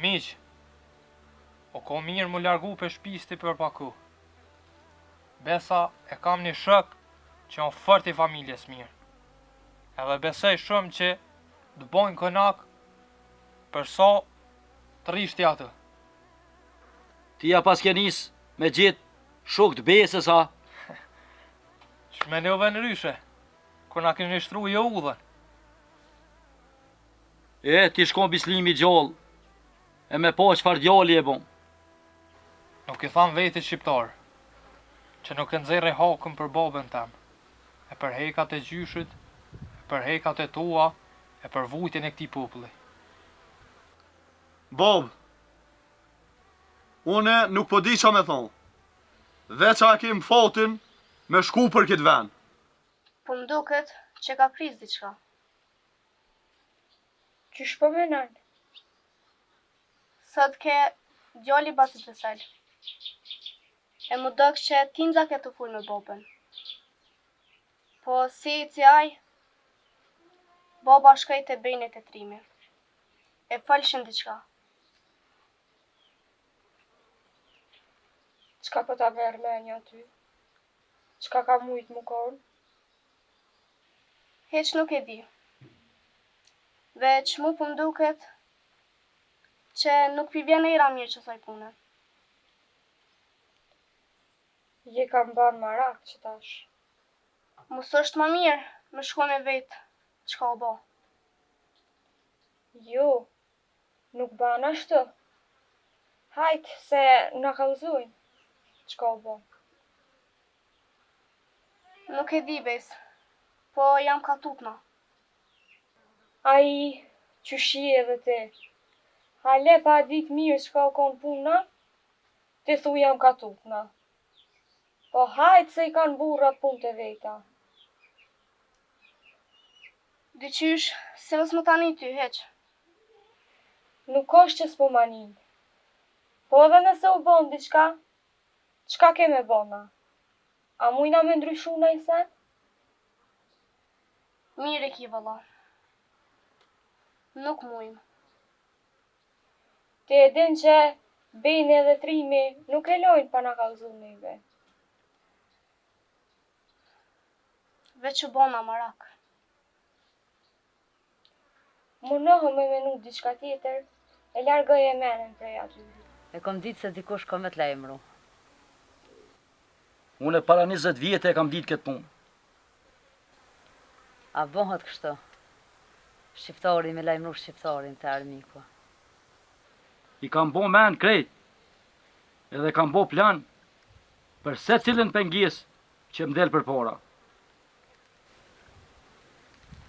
Speaker 5: Mixhë, o ko mirë mu largu prej shpis ti për pak kohë. Besa e kam një shok që on fort i familjes mirë. Edhe besoj shumë që të bojnë konak për sa të rrish ti aty.
Speaker 1: Ti ja paske nis me gjet shok të besës ha?
Speaker 5: Ç'menove ndryshe, kur na keni shtru ju udhën.
Speaker 1: E, t'ish kon Bislimi gjallë, e me pa çfarë djali e bon.
Speaker 5: Nuk i tham vetit shqiptar, që nuk e nxerri hakun për babën tem, e për hekat e gjyshit, e për hekat e tua, e për vujtjen e këtij populli.
Speaker 4: Babë, une nuk po di ça me thonë. Veç a e kem fatin me shku për këtë vend.
Speaker 6: Po më duket që ka krisë diçka.
Speaker 7: Qysh po menon?
Speaker 6: Sot ke djali bacit Vesel. E m'u dok që tinza ke tu fol me babën. Po si eci ai, baba shkoi te Beni te Trimi. E folshin diçka.
Speaker 7: Çka po ta merr menja ty? Çka ka mujt mu kon?
Speaker 6: Hiç nuk e di. Veç mu po m'duket që nuk pi vjen era mirë qësaj pune.
Speaker 7: Je ka m'ban marak qetash.
Speaker 6: Mos është ma mirë me shku me vet çka u bo.
Speaker 7: Jo, nuk ban ashtu. Hajt se na kallzojnë çka u bo.
Speaker 6: Nuk e di Bes, po jam ka tutna.
Speaker 7: Ai, qysh je edhe ti? Hale pa ditë mirë çka u kon puna, ti thu jam ka tutna. Po hajt se i kanë burrat punët e veta.
Speaker 6: Diqysh, se mos më ta ni ty, hiç.
Speaker 7: Nuk osht që s'po ma nin. Po edhe nëse u bon diçka, çka ke me bo na? A mujna me ndryshu naj sen?
Speaker 6: Mirë e ki vëlla. Nuk mujmë.
Speaker 7: Ti e din që Beni edhe Trimi nuk e lojnë pa na kallzu neve.
Speaker 6: Veç u bona marak.
Speaker 7: Munohu me menu diçka tjetër e largoje menen prej aty.
Speaker 2: E kom ditë se dikush ka me t'lajmëru.
Speaker 1: Unë para 20 vjete e kam ditë këtë punë.
Speaker 2: A bëhet kështu? Shqiptari me lajmëru shqiptarin te armiku.
Speaker 1: I kam bo men krejt, edhe kam bo plan për secilën pengesë që më del përpara.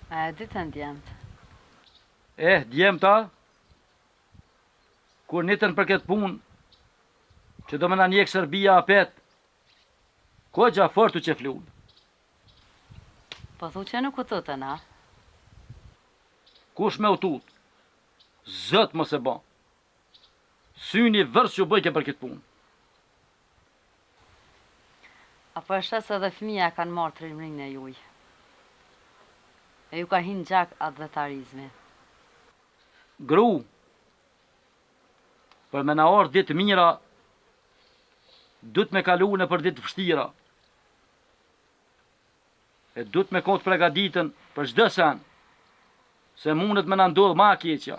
Speaker 2: A e ditën djemtë?
Speaker 1: Eh, djemta, kur nitën për këtë punë, që do me na njek Serbia apet, Kogja fort u qeflun.
Speaker 2: Po thu që nuk u tutën, a?
Speaker 1: Kush me u tut? Zot mos e ba. Syni vërsh u bëjke për këtë punë.
Speaker 2: A po e sheh se edhe fëmija e kanë marrë trimërinë e juj. E ju ka hi n'gjak atdhetarizmi.
Speaker 1: Gru, për me na ardhë ditë mira, duhet me kalu nëpër ditë vështira. E duhet me kon të pregaditën për çdo sen, se mundet me na ndodhë ma e keqja.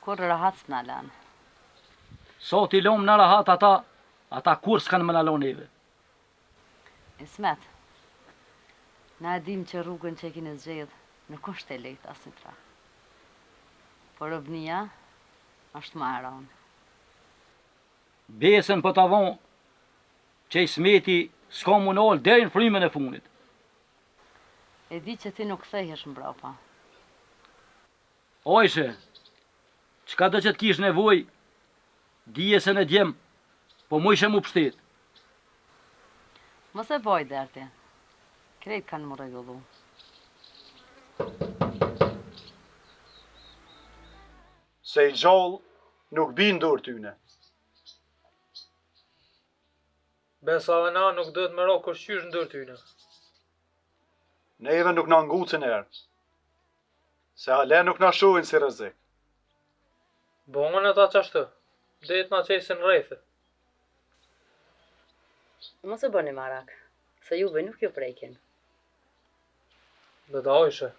Speaker 2: Kurrë rahat s'na lanë.
Speaker 1: Sa t'i lomë na rahat ata, ata kurrë s'kanë me na lonë neve.
Speaker 2: Ismet, na e dimë që rrugën që e keni zgjedhë nuk është e lehtë asnjë tra. Por robnia është ma e rëndë.
Speaker 1: Besën po ta dho që Ismeti s'ka m'u nalë deri në frymën e fundit.
Speaker 2: E di që ti nuk kthehesh mbrapa.
Speaker 1: Ajshe, çka do që të kish nevojë, dije se në djem, po mujshe m'u pështet.
Speaker 2: Mos e baj derti. Krejt kanë m'u rregullu.
Speaker 4: Se i gjallë nuk bi n'dorë tyne.
Speaker 5: Besa edhe na nuk duhet me ra kurrqysh në dorë tyne.
Speaker 4: Neve nuk na ngucin erë. Se hale nuk na shohin si rrezik.
Speaker 5: Bon ata qashtu, deri t'na qesin rrethe.
Speaker 2: Mos u bëni marak, se juve nuk ju prekin.
Speaker 5: Deda Ajshe,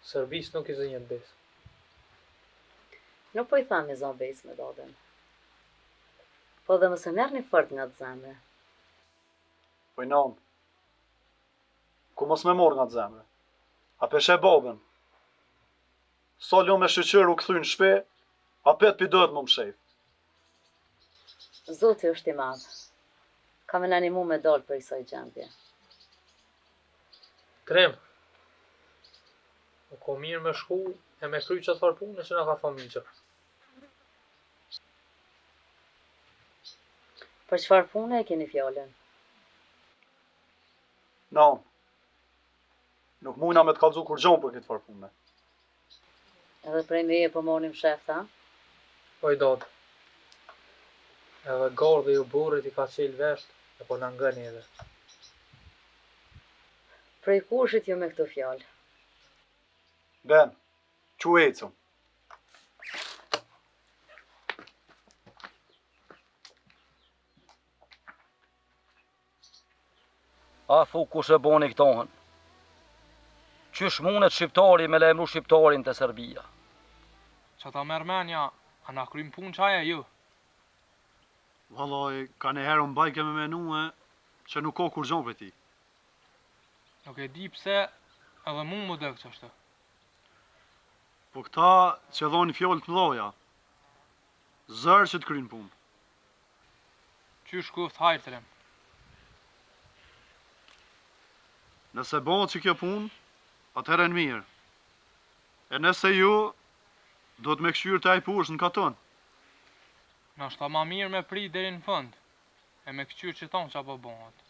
Speaker 5: Serbisë nuk i zihet besë.
Speaker 2: Nuk po i tham me za besë me dadën. Po dhe mos e merrni fort ngat zemre.
Speaker 4: Po nanë, Ku mos me marrë ngat zemre. A pe sheh babën. Sa lum e shyqyr u kthy në shpi, apet pi dohet m'u mshef.
Speaker 2: Zoti është i madh. Ka me na nimu me dalë prej kësaj gjendje.
Speaker 5: Trim. U ko mirë me shku e me kry qat farë pune që na ka thonë mixha.
Speaker 2: Për çfarë pune e keni fjalën?
Speaker 4: Nanë. Nuk mujna me të kallzu kurgjo për këtë farë pune.
Speaker 2: Edhe prej meje po morni mshefta, a?
Speaker 5: Oj dadë. Edhe gardhi i oborrit i ka çelë vesht e po na ngon edhe.
Speaker 2: Prej kushit ju me këto fjalë?
Speaker 4: Ben, çu ecëm.
Speaker 1: A thu kush e boni këtohën? Qysh mundet shqiptari me lajmëru shqiptarin te Serbia?
Speaker 5: Ça ta merr menja, a na kryn punë qaj a jo?
Speaker 4: Vallai, kaniherë um bajke me menue që nuk ka kurgjo prej tij.
Speaker 5: Nuk e di pse edhe mu m'u dok qashtu.
Speaker 4: Po këta që thonë fjalë të mëdhaja, zor që të kryjnë punë.
Speaker 5: Qysh koftë hajr trim.
Speaker 4: Nëse bëhet që kjo punë, atëherë në mirë. E nëse jo, duhet me kqyrë te ai poshtë në katun.
Speaker 5: Nashta ma mirë me prit deri në fund, e me kqyrë qëton ça po bëhet.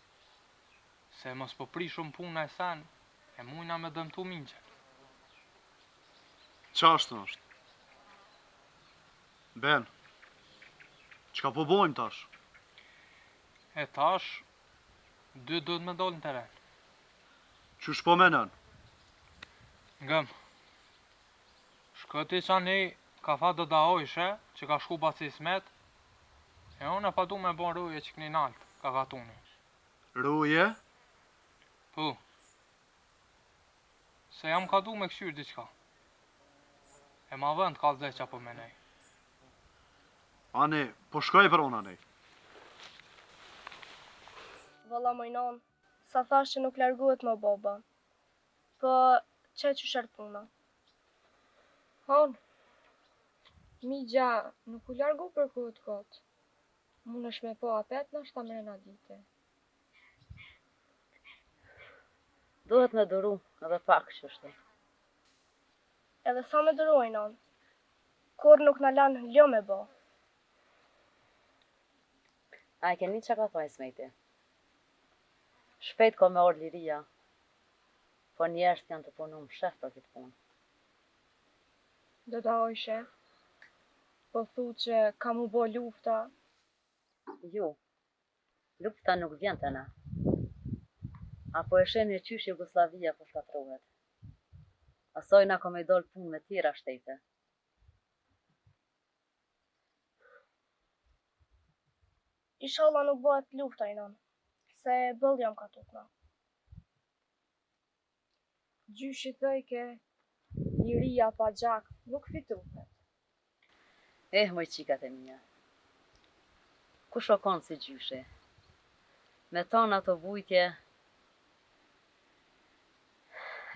Speaker 5: Se mos po prishum punë naj sen, e mujna me dëmtu mixhën.
Speaker 4: Qashtu është. Ben, çka po bojmë tash?
Speaker 5: E tash, dy duhet me dalë në teren.
Speaker 4: Qysh po menon?
Speaker 5: Ngëm. Shko ti qanej. Ka tha Doda Ojshe që ka shku baci Ismet, e unë po du me bo ruje qikni nalt, ka katuni.
Speaker 4: Ruje?
Speaker 5: Po. Se jam ka du me kqyr diçka. E ma vend kallxoj ça po menej.
Speaker 4: Ani, po shkoj për unë anej.
Speaker 6: Valla moj non, sa thash që nuk largohet më baba. Po, qe qysh erdh puna.
Speaker 7: Hon, mixha nuk u largu për kohë të gotë. Munësh me pa apet nashta mrena dite.
Speaker 2: Duhet me duru edhe pak qështu.
Speaker 6: Edhe sa me duru oj non. Kurrë nuk na lanë ljo me bo.
Speaker 2: A e keni çka ka thonë Ismeti? Shpejt ka me ardhë liria, po njerëzit janë tu punu mshef për këtë punë.
Speaker 7: Doda Ojshe, po thu që ka mu bo lufta.
Speaker 2: Jo, lufta nuk vjen te na. A po e shihni qysh Jugosllavia po shkatërrohet. Asajna ka me i dalë punë me tjera shtete.
Speaker 6: Ishalla nuk bëhet lufta oj non, se boll jam ka tutna.
Speaker 7: Gjyshi thojke, liria pa gjak nuk fitohet.
Speaker 2: Eh moj qikat e mia. Kush o kon si gjyshi. Me tanë ato vujtje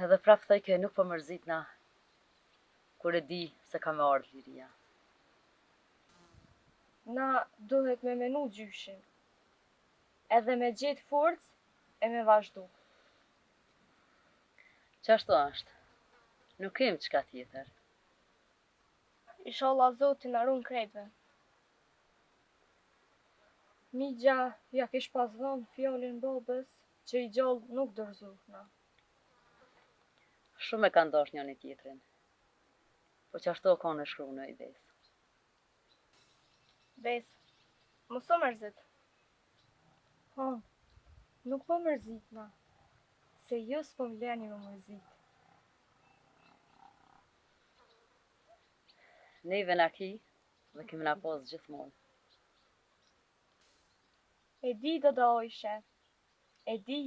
Speaker 2: edhe prap thojke nuk po mërzitna kur e di se ka me ardhë liria.
Speaker 7: Na duhet me menu gjyshin. Edhe me gjetë forcë e me vazhdu.
Speaker 2: Qashtu asht. Nuk kem çka tjetër.
Speaker 6: Ishalla Zoti na run krejtve.
Speaker 7: Mixha ja kish pas dhënë fjalën babës që i gjallë nuk dorëzohna.
Speaker 2: Shumë e kanë dashtë njoni tjetrin. Po qashtu o kon e shkrune oj Besë.
Speaker 6: Besë, mos u mërzit.
Speaker 7: Po, nuk po mërzitna, se ju s'po më leni me mërzit.
Speaker 2: Neve na ki dhe ki me na pas gjithmonë.
Speaker 7: E di Doda Ojshe, e di.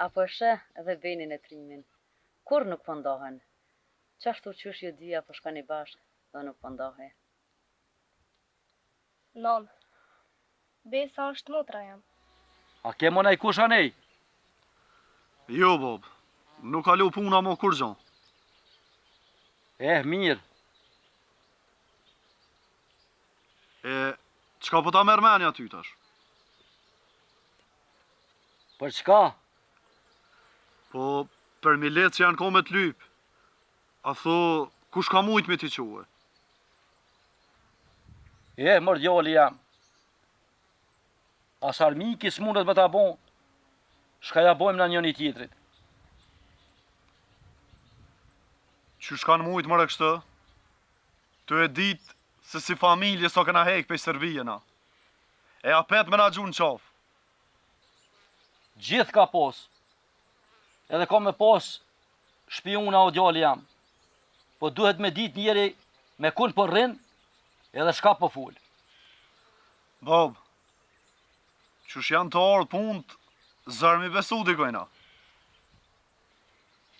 Speaker 2: A po e sheh edhe Benin e Trimin, kurrë nuk po ndahen, qashtu qysh ju dyja po shkoni bashkë dhe nuk po ndahe.
Speaker 6: Non. Besa është motra jem.
Speaker 1: A ke mo najkush anej?
Speaker 4: Jo, babë. Nuk ka lu puna mo kurgjo.
Speaker 1: Eh, mirë.
Speaker 4: E, çka po ta merr menja ty tash?
Speaker 1: Për çka?
Speaker 4: Po, për milet që janë ko me të lypë. A thu, kush ka mujtë me t'i çue?
Speaker 1: Eh, mor djali jem. As armiki s'mundet me ta bo, çka ja bojmë na njëni tjetrit.
Speaker 4: Qysh kanë mujtë more kështu? Tu e ditë se si familje sa kena hek pej Serbie na. E apet me na gju në qafë.
Speaker 1: Gjithë ka pos. Edhe ka me pos shpiuna o djali jem. Po duhet me ditë njeri me kun po rrin edhe shka po fol.
Speaker 4: Babë, qysh janë tu ardhë punët, zor me i besu dikujna.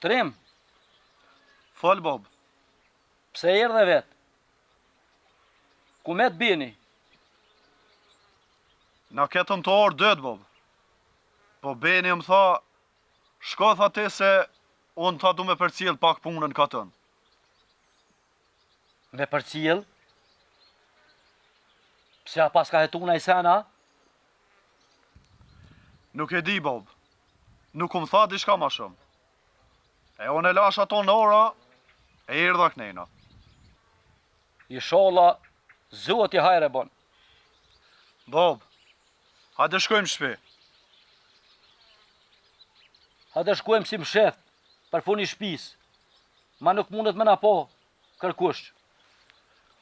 Speaker 1: Trim.
Speaker 4: Fol, babë.
Speaker 1: Pse erdhe vetë? Ku met Beni?
Speaker 4: Na ketëm tu ardhë dytë, babë. Po Beni më tha, shko tha ti se unë tha du me përcjell pak punën n'katun.
Speaker 1: Me përcjell? Pse a paska hetu naj sen a?
Speaker 4: Nuk e di, babë. Nuk më tha diçka ma shumë. E unë e lash ato në ora, e erdha knejna.
Speaker 1: Ishalla, Zoti hajr e bon.
Speaker 4: Babë, hajde shkojmë n'shpi.
Speaker 1: Hajde shkojmë si msheft, përfuni shpis. Ma nuk mundet me na pa kërkush.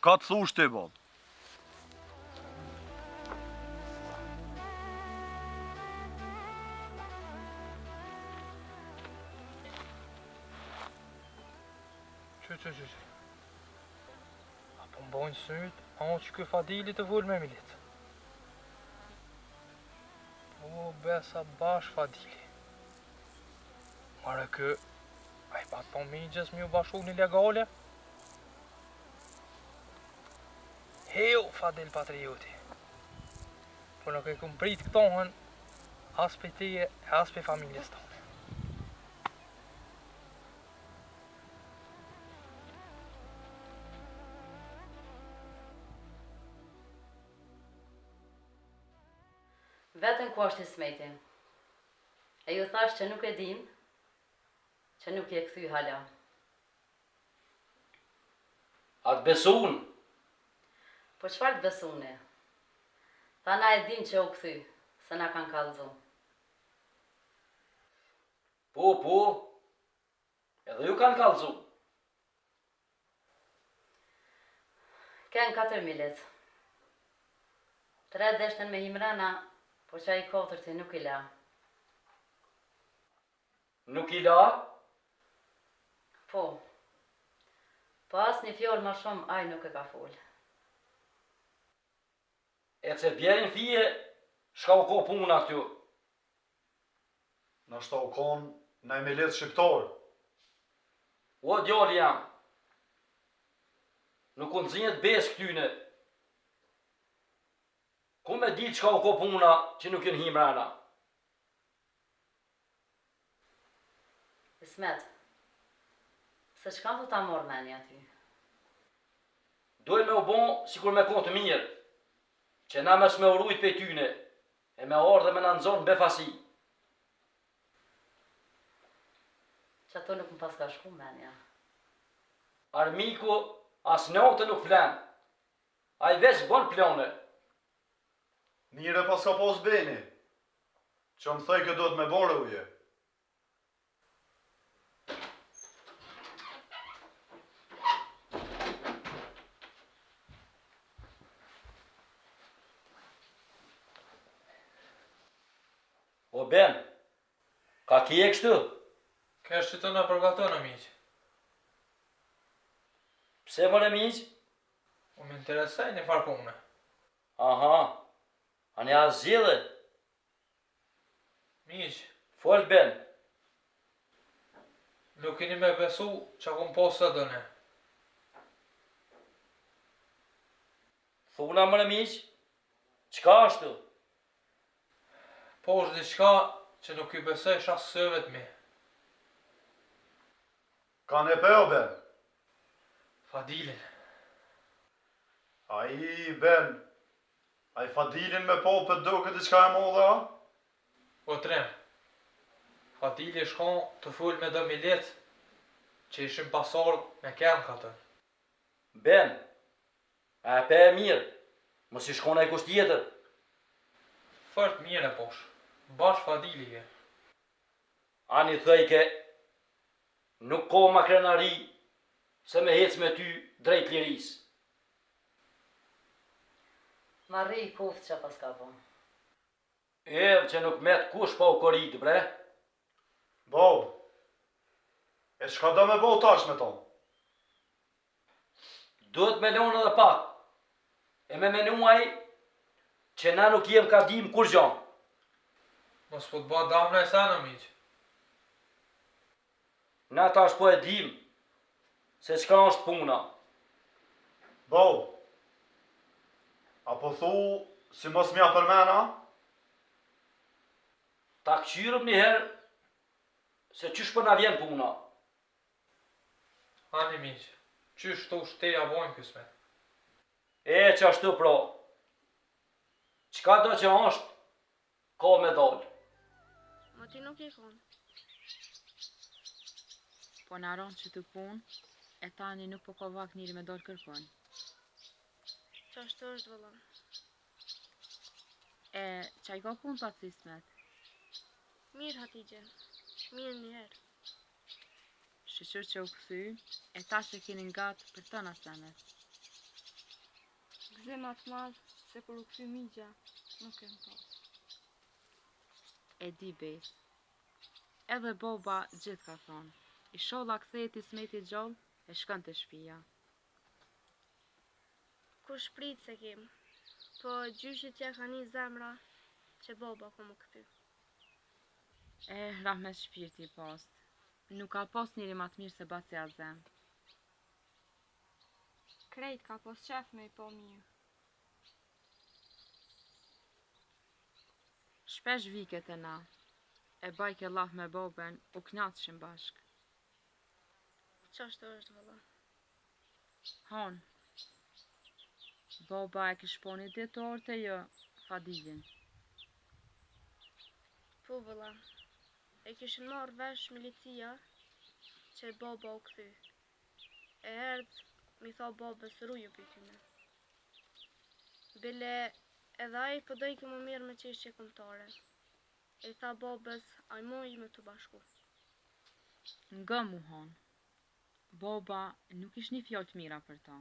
Speaker 4: Ka të thush ti, babë?
Speaker 5: Qy, qy, qy, qy. A po m'bojnë sytë, a o qiky Fadili tu fol me milic. Po, besa bash Fadili. More ky, a i pat thonë mixhës me ju bashku një legale? Heu, Fadil patrioti. Po nuk e kum prit këtohen, as prej teje e as prej familjes tonë.
Speaker 2: Vetën ku është Ismeti. E ju thash që nuk e dim, që nuk je kthy hala.
Speaker 1: A të besun?
Speaker 2: Po çfarë të besuni? Tha na e dim që u kthy, se na kanë kallzu.
Speaker 1: Po, po, edhe ju kanë kallzu.
Speaker 2: Ken katër milic. Tre deshtën me hi mrena, po qaj i katërti nuk i la.
Speaker 1: Nuk i la?
Speaker 2: Po. Po asnjë fjalë ma shumë ai nuk e ka folë.
Speaker 1: E ce bjerin fije, shka u ko puna këtu?
Speaker 4: Nashta u kon naj milic shqiptar.
Speaker 1: O djali jem. Nuk u nxihet besë këtyne. Ku me ditë çka u ko puna që nuk janë hi mrena.
Speaker 2: Ismet, se çka tu ta marrë menja ty?
Speaker 1: Dojnë me u bo sikur me kon të mirë, që na mos me u rujt pej tyne, E me ardhë me na nxonë befasi.
Speaker 2: Qato nuk më paska shku menja.
Speaker 1: Armiku as natën nuk flen. Ai veç bon plane.
Speaker 4: Mirë e paska pas Beni. Që më thojke duhet me bo ruje.
Speaker 1: O Ben, ka kje kështu?
Speaker 5: Kesh që të na përgaton, o mixhë.
Speaker 1: Pse more mixhë?
Speaker 5: Po më interesoj një farë pune.
Speaker 1: Aha, ani a zgjidhe?
Speaker 5: Mixhë.
Speaker 1: Fol Ben.
Speaker 5: Nuk keni me besu ça kom pa sot une.
Speaker 1: Thuna more mixhë, çka ashtu?
Speaker 5: Po është diçka që nuk i besojsha syve të mi.
Speaker 4: Kan e pe o Ben?
Speaker 5: Fadilin.
Speaker 4: Ai Ben, Ai Fadilin me pa po t'doket diçka e madhe a?
Speaker 5: O trim. Fadili shkon tu fol me do milic që ishin pas ardh me kem katun.
Speaker 1: Ben, a e pe mirë, mos ish kon najkush tjetër.
Speaker 5: Fort mirë e pash. Bash Fadili ke.
Speaker 1: Ani thojke, nuk ka ma krenari se me hec me ty drejt lirisë.
Speaker 2: Marri i koftë ça paska bo.
Speaker 1: Edh që nuk met kush pa u korit bre.
Speaker 4: Babë, e çka do me bo tash me to?
Speaker 1: Duhet me lonë edhe pak. E me menu ai që na nuk jem ka dim kurgjo.
Speaker 5: Mos po të ba dam naj sen o mixhë.
Speaker 1: Na tash po e dim se çka është puna.
Speaker 4: Babë, a po thu si mos m'ja përmen a?
Speaker 1: Ta kqyrëm një herë se qysh po na vjen puna.
Speaker 5: Ani mixhë, qysh thush ti ja bojmë kysmet.
Speaker 1: E qashtu pra, çka do që është, Ka me dalë.
Speaker 6: Mo ti nuk je kon.
Speaker 9: Po na ranë qëtu punë, e tani nuk po ka vakt njeri me dalë kërkun.
Speaker 6: Qashtu është vëlla.
Speaker 9: E, ça i ka punët bac Ismet?
Speaker 6: Mirë Hatixhe, mirë njëherë.
Speaker 9: Shyqyr që u kthy, e tash e keni ngat për tëna senet.
Speaker 7: Gëzim ma të madh se kur u kthy mixha, nuk kem pas.
Speaker 9: E di Besë. Edhe baba gjithë ka thonë, isholla kthehet Ismeti gjallë. E shkon te shpia.
Speaker 6: Kush prit s'e kem, po gjyshit ja ka ni zemra që baba ka m'u kthy.
Speaker 9: Eh, rahmet shpirti i past. Nuk ka pas njeri ma të mirë se baci Azem.
Speaker 7: Krejt ka pas qef me i pa mirë.
Speaker 9: Shpesh vike te na, e bajke llaf me babën, u knaqshim bashkë.
Speaker 6: Qashtu është vëlla.
Speaker 9: Hon. Baba e kish po një ditë tu ardh te ju, Fadilin.
Speaker 6: Po vëlla, e kishin marrë vesh milicia që baba u kthy. E erdh m'i tha babës ruju prej tyne. Bile edhe ai po dojke m'u marrë me çështje kombëtare. E i tha babës a muj me t'u bashku.
Speaker 9: Ngo mu hon. Baba nuk ish ni fjalë të mira për ta.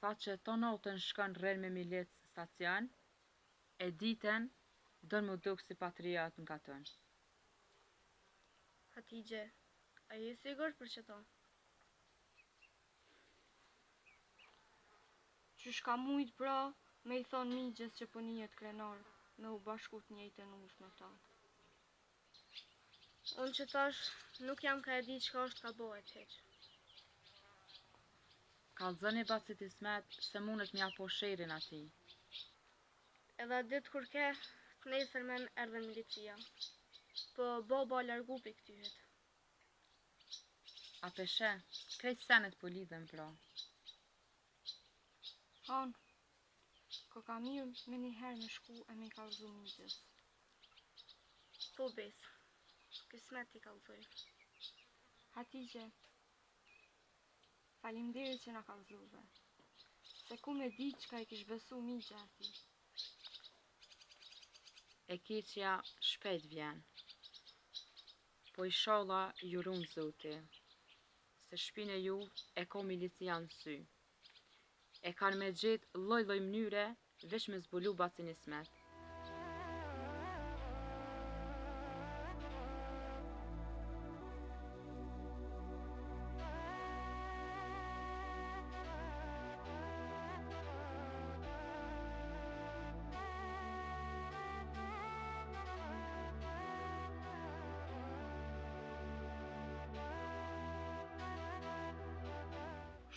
Speaker 9: Tha që ton natën shkon rrin me milic n'stacion e ditën don m'u duk si patriot në katun.
Speaker 6: Hatixhe, a je e sigurt për qëto?
Speaker 7: Qysh ka mujt bra me i thonë mixhës që po nihet krenar me u bashku t'njejtën udhë me ta.
Speaker 6: Unë që tash nuk jam ka e di çka është ka bohet hiç.
Speaker 9: Kallzoni bacit Ismet se mundet m'ja po sherrin atij.
Speaker 6: Edhe atë ditë kur ke, të nesërmen erdhën milicia. Po baba u largu prej këtyhit.
Speaker 9: A pe sheh, krejt senet po lidhen pra.
Speaker 7: Hon, koka mirë menjëherë me shku e me i kallzu mixhës.
Speaker 6: Po besë, kismet t'i kallzoj.
Speaker 7: Hatixhe, faleminderit që na kallzuve. Se ku me ditë çka i kish besu mixha atij.
Speaker 9: E keqja shpejt vjen. Po ishalla ju run Zoti. Se shpinë e juv e ka milicia në sy. E kanë me gjetë lloj lloj mënyre veç me zbulu bacin Ismet.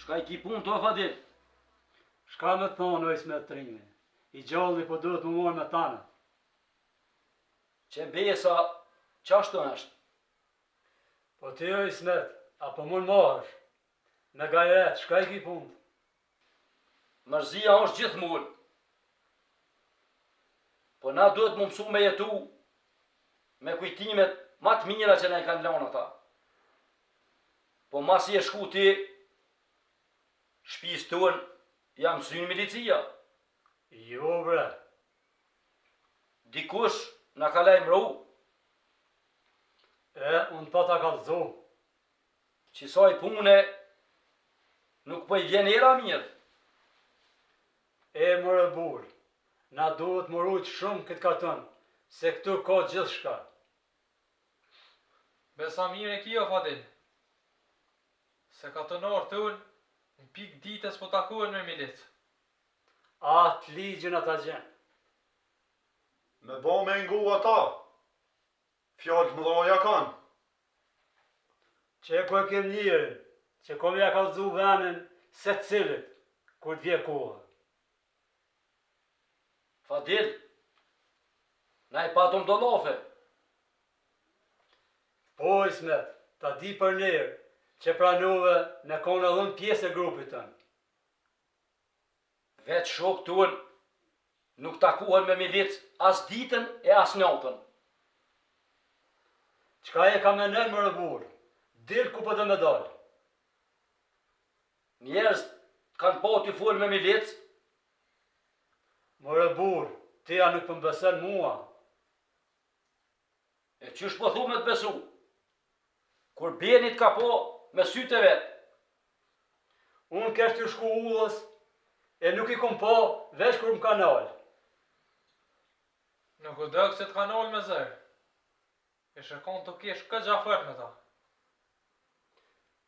Speaker 1: Shka i ki punët o Fadil?
Speaker 8: Shka me të thonë o Ismet Trimi? I gjalli po duhet m'u marrë me tanët.
Speaker 1: Qe besa, qashtu është?
Speaker 8: Po ti o Ismet, a po mund mahesh? Me gajret, shka i ki punët?
Speaker 1: Mërzia është gjithmonë. Po na duhet m'u mësu me jetu me kujtimet ma të mira që na i kanë lanë ata. Po masi je shku ti shpisë tonë, ja mësyn milicia.
Speaker 8: Jo bre.
Speaker 1: Dikush na ka lajmëru.
Speaker 8: E, unë pata kallzu.
Speaker 1: Qisaj pune nuk po i vjen era mirë.
Speaker 8: E more burrë, na duhet m'u rujt shumë këtë katun, se këtu ka gjithçka.
Speaker 5: Besa mirë e ki o Fadil. Se katunarët tonë në pikë ditës po takohen me milic.
Speaker 8: Atë ligjin ata gjen.
Speaker 4: Me bo me ngu ata. Fjalë të mëdhaja kanë.
Speaker 8: Qe ku e kem njerin, që kom ja kallzu venin secilit, kur të vje koha.
Speaker 1: Fadil, na i patëm do llafe.
Speaker 8: Po, Ismet, ta di për nder, që pranove me konë edhe unë pjesë e grupit tënd.
Speaker 1: Vetë shokët tonë nuk takohen me milic as ditën e as natën.
Speaker 8: Çka je ka menon more burrë, dil ku po do me dalë.
Speaker 1: Njerëz kanë pa tu folë me milic.
Speaker 8: More burrë, ti a nuk po më beson mua?
Speaker 1: E qysh po thu me të besu? Kur Beni të ka pa me sytë e vet.
Speaker 8: Unë kesh tu shku udhës e nuk i kom pa veç kur më ka nalë.
Speaker 5: Nuk u dok që të ka nalë me zor. Ishe konë tu kesh kogja fort me ta.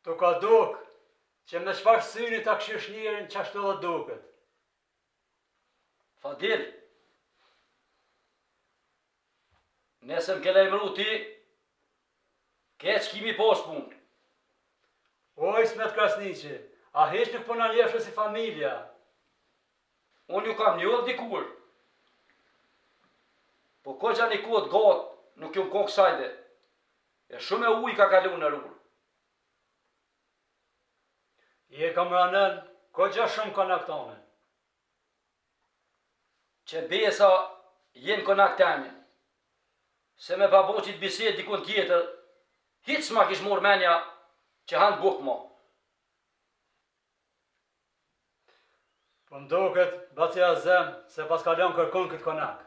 Speaker 8: T'u ka duk, që me çfarë syni ta kqyrsh njerin qashtu edhe duket.
Speaker 1: Fadil! Nëse më ke lajmëru ti, keq kimi pos punë.
Speaker 8: O Ismet Krasniqi, a hiç nuk po na njefshe si familja?
Speaker 1: Unë ju kam njohë dikur. Po koxha një kohë t'gatë nuk jum kon kësajde. E shumë ujë ka kalu nër urë.
Speaker 8: Je kam ra n'en, koxha shumë konak tonin.
Speaker 1: Që besa je n'konak temin. Se me pa bo qit bisedë dikun tjetër, hiç s'ma kish marrë menja që han bukë mo.
Speaker 8: Po më duket, baci Azem, se paska lënë kërkun këtë konak.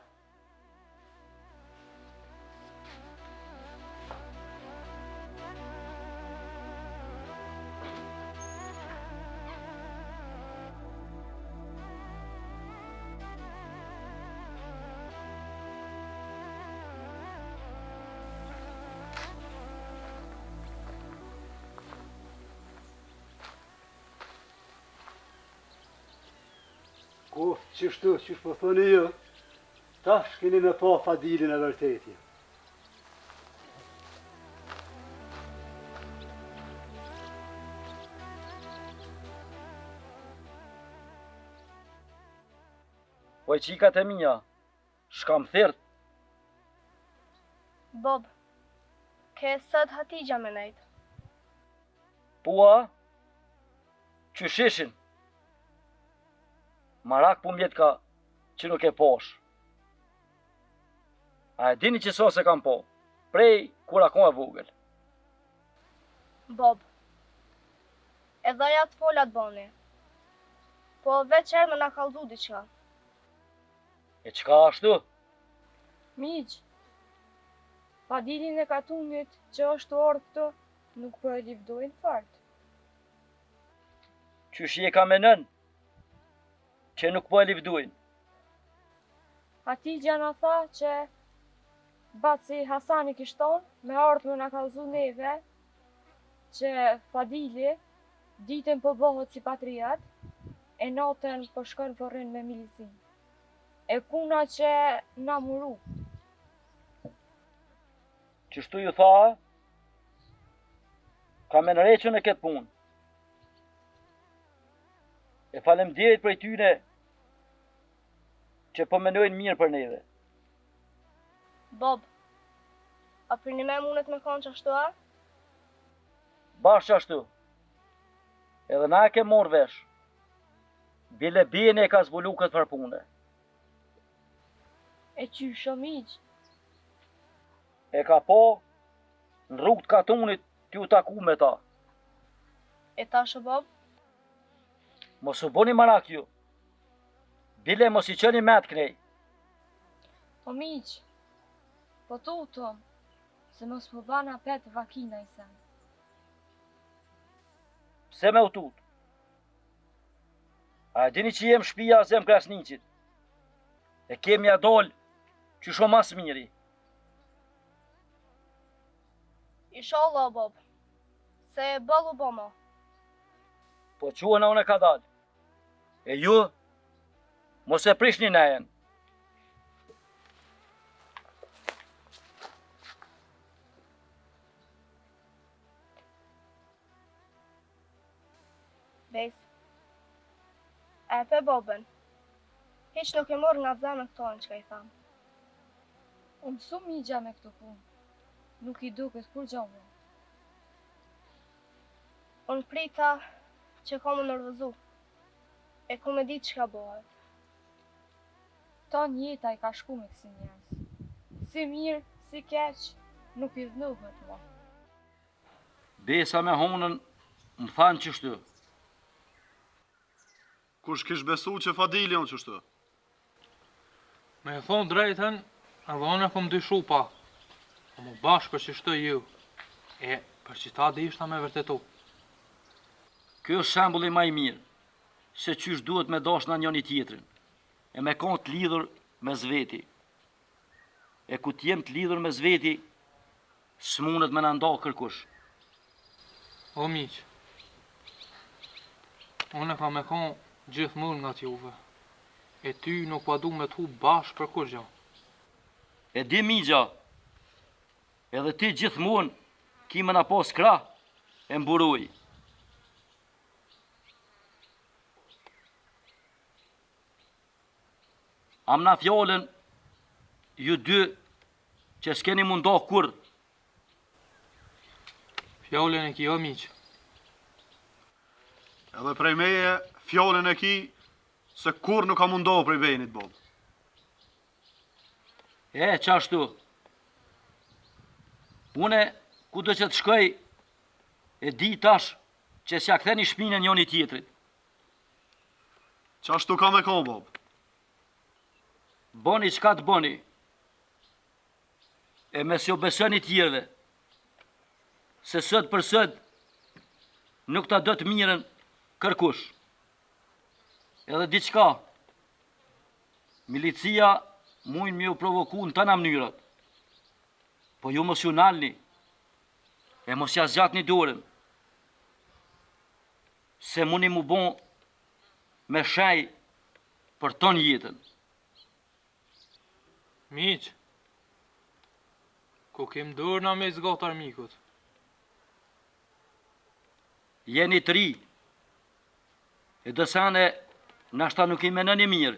Speaker 8: Koftë qështu, qysh po thoni ju, tash keni me pa Fadilin e vërtetë.
Speaker 1: Po e qikat e mija, shka më thirrët.
Speaker 6: Bob, ke sot Hatixha me nejtë.
Speaker 1: Pua, qysh ishin? Marak po m'jetka që nuk e pash. A e dini që sa s'e kam pa? Prej kur a kon e vogël.
Speaker 6: Bob, edhe aja të fola të boni. Po veç erdh me na kallzu diçka.
Speaker 1: E çka ashtu?
Speaker 7: Mixhë, Fadilin e katunit që është tu ardhë këtu, nuk po e livdojnë fort.
Speaker 1: Qysh je ka menon që nuk po e livdojnë?
Speaker 7: Hatixha na tha që baci Hasani kish thonë me ardhë me na kallzu neve që Fadili ditën po bëhet si patriot e natën po shkon po rrin me milicinë. E puna që na muru.
Speaker 1: Qështu ju tha? Kam me ndreqë në këtë punë. E falemderit prej tyne që po menojnë mirë për neve.
Speaker 6: Bob, a përnime mundet me konë qashtu a?
Speaker 1: Bash qashtu. Edhe na e kem marrë vesh. Bile Beni e ka zbulu këtë farë pune.
Speaker 7: E qysh o mixhë?
Speaker 1: E ka pa në rrugë të katunit tu u taku me ta.
Speaker 6: E tash o Bob?
Speaker 1: Mos u bëni marak ju. Bile mos i çoni mentë knej.
Speaker 7: O mixhë, po tutem, se mos po ban apet vaki naj sen.
Speaker 1: Pse me u tut? A e dini që jem shpia Azem Krasniqit? E kemi ja dol qysh o ma s'miri.
Speaker 6: Ishalla o Bob, se boll u bo mo.
Speaker 1: Po çohna unë kadal. E ju, mos e prishni nejën.
Speaker 6: Bes. E pe bobën. Hiç nuk e mori nga zemra këto çka i thamë.
Speaker 7: U mësu mixha me këto punë. Nuk i duket kurgjo mo.
Speaker 6: Unë prita që ka m'u nervozu. E ku me ditë çka bëhet.
Speaker 7: Tanë jeta i ka shku me kësi njerëz. Si mirë, si keq, nuk i dhnohet mo.
Speaker 1: Besa me honën më thanë qështu.
Speaker 4: Kush kish besu që Fadili o qështu?
Speaker 5: Me e thonë drejtën, edhe unë e kom dyshu pak. Amo bash për qështu ju. E për qita dishta me vërtetu.
Speaker 1: Ky është shembulli ma i mirë se qysh duhet me dashtë na njoni tjetrin e me kon të lidhur mes veti. E ku të jem të lidhur mes veti, s'mundet me na nda kërkush.
Speaker 5: O mixhë. Unë kam me kon gjithmonë ngat juve. E ty nuk po du me të hup bash për kurgjo.
Speaker 1: E di mixha, edhe ti gjithmonë ki me na pas krah e mburojë. Amna fjalën ju dy që s'keni m'u nda kurrë.
Speaker 5: Fjalën e ki o mixhë.
Speaker 4: Edhe prej meje fjalën e ki se kurrë nuk kam m'u nda prej Benit, babë.
Speaker 1: E, qashtu. Une, kudo që të shkoj, e di tash që s'ja ktheni shpinën njoni tjetrit.
Speaker 4: Qashtu ka me kon, babë.
Speaker 1: Boni çka të boni. E mos ju besoni tjerëve. Se sot për sot nuk ta do të mirën kërkush. Edhe diçka, milicia mujnë me ju provoku në tana mënyrat. Po ju mos ju nalni, e mos ja zgjatni dorën, se muni m'u bo me shej për tonë jetën.
Speaker 5: Mixhë, ku kem dorë na me i zgat armikut?
Speaker 1: Jeni të ri, e do sene nashta nuk i menoni mirë.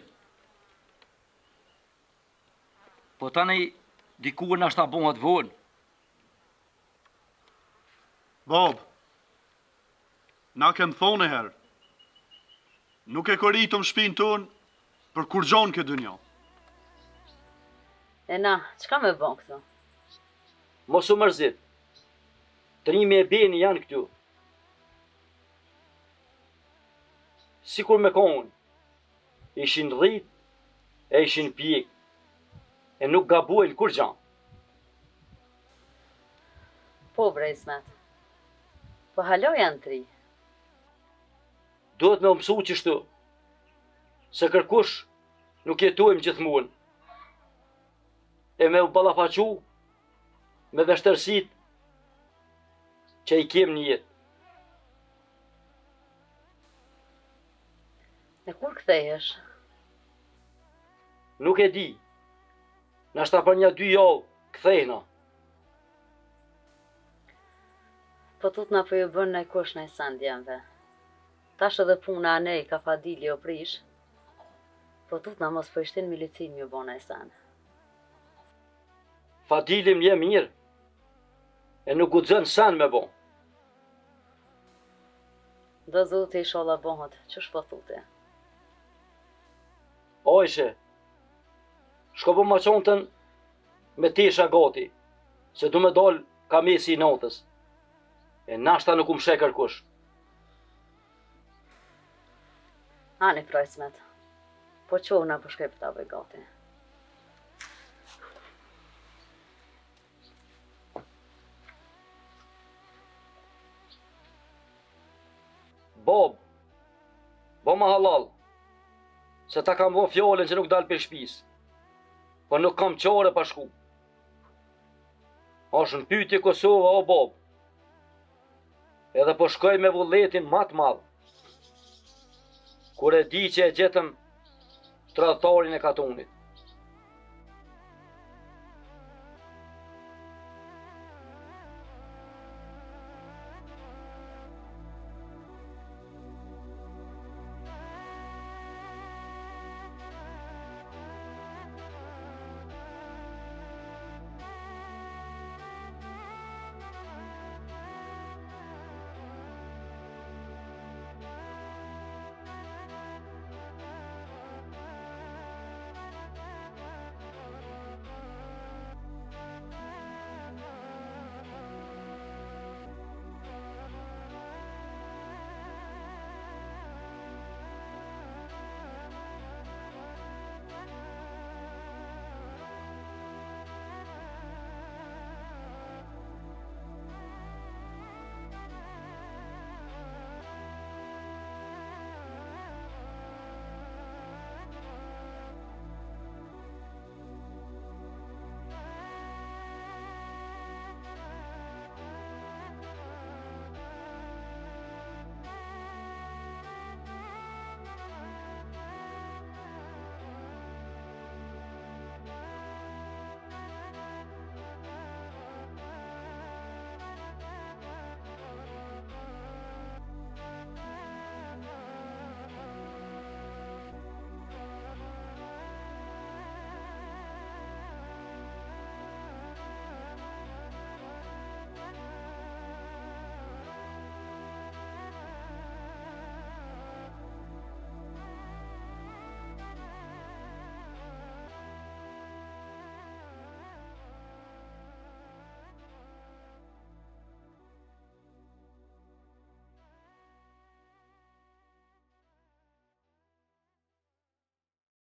Speaker 1: Po tani dikur nashta bohet vonë.
Speaker 4: Babë, na kem thonë një herë, nuk e koritëm shpinë tonë për kurgjo në këtë dynja.
Speaker 2: E na, çka me bo këtu?
Speaker 1: Mos u mërzit. Trimi e Beni janë këtu. Sikur me konë, ishin rrit e ishin pjek, e nuk gabojnë kurgja.
Speaker 2: Po bre Ismet. Po hala janë t'ri.
Speaker 1: Duhet me u mësu qështu, se kërkush nuk jetojmë gjithmonë. E me u ballafaqu me vështirësitë që i kem në jetë.
Speaker 2: E kur kthehesh?
Speaker 1: Nuk e di. Nashta për nja dy javë kthehna.
Speaker 2: Po tutna po ju bën najkush naj sen djemve. Tash edhe puna anej ka Fadili o prish. Po tutna mos po i shtin milicinë me ju bo naj sen.
Speaker 1: Fadili më njeh mirë. E nuk guxon sen me bo.
Speaker 2: Do zoti ishalla bohet, qysh po thu ti?
Speaker 1: Ajshe, shko boma çantën me tesha gati, se du me dal ka mesi i natës. E nashta nuk më sheh kërkush.
Speaker 2: Ani pra Ismet, po çohna po shkoj për ta bëj gati.
Speaker 1: Babë, boma hallall, se ta kam bo fjalën që nuk dal prej shpis, po nuk kam qare pa shku. Është në pyetje Kosova, o babë, edhe po shkoj me vullnetin ma të madh, kur e di që e gjetëm tradhtarin e katunit.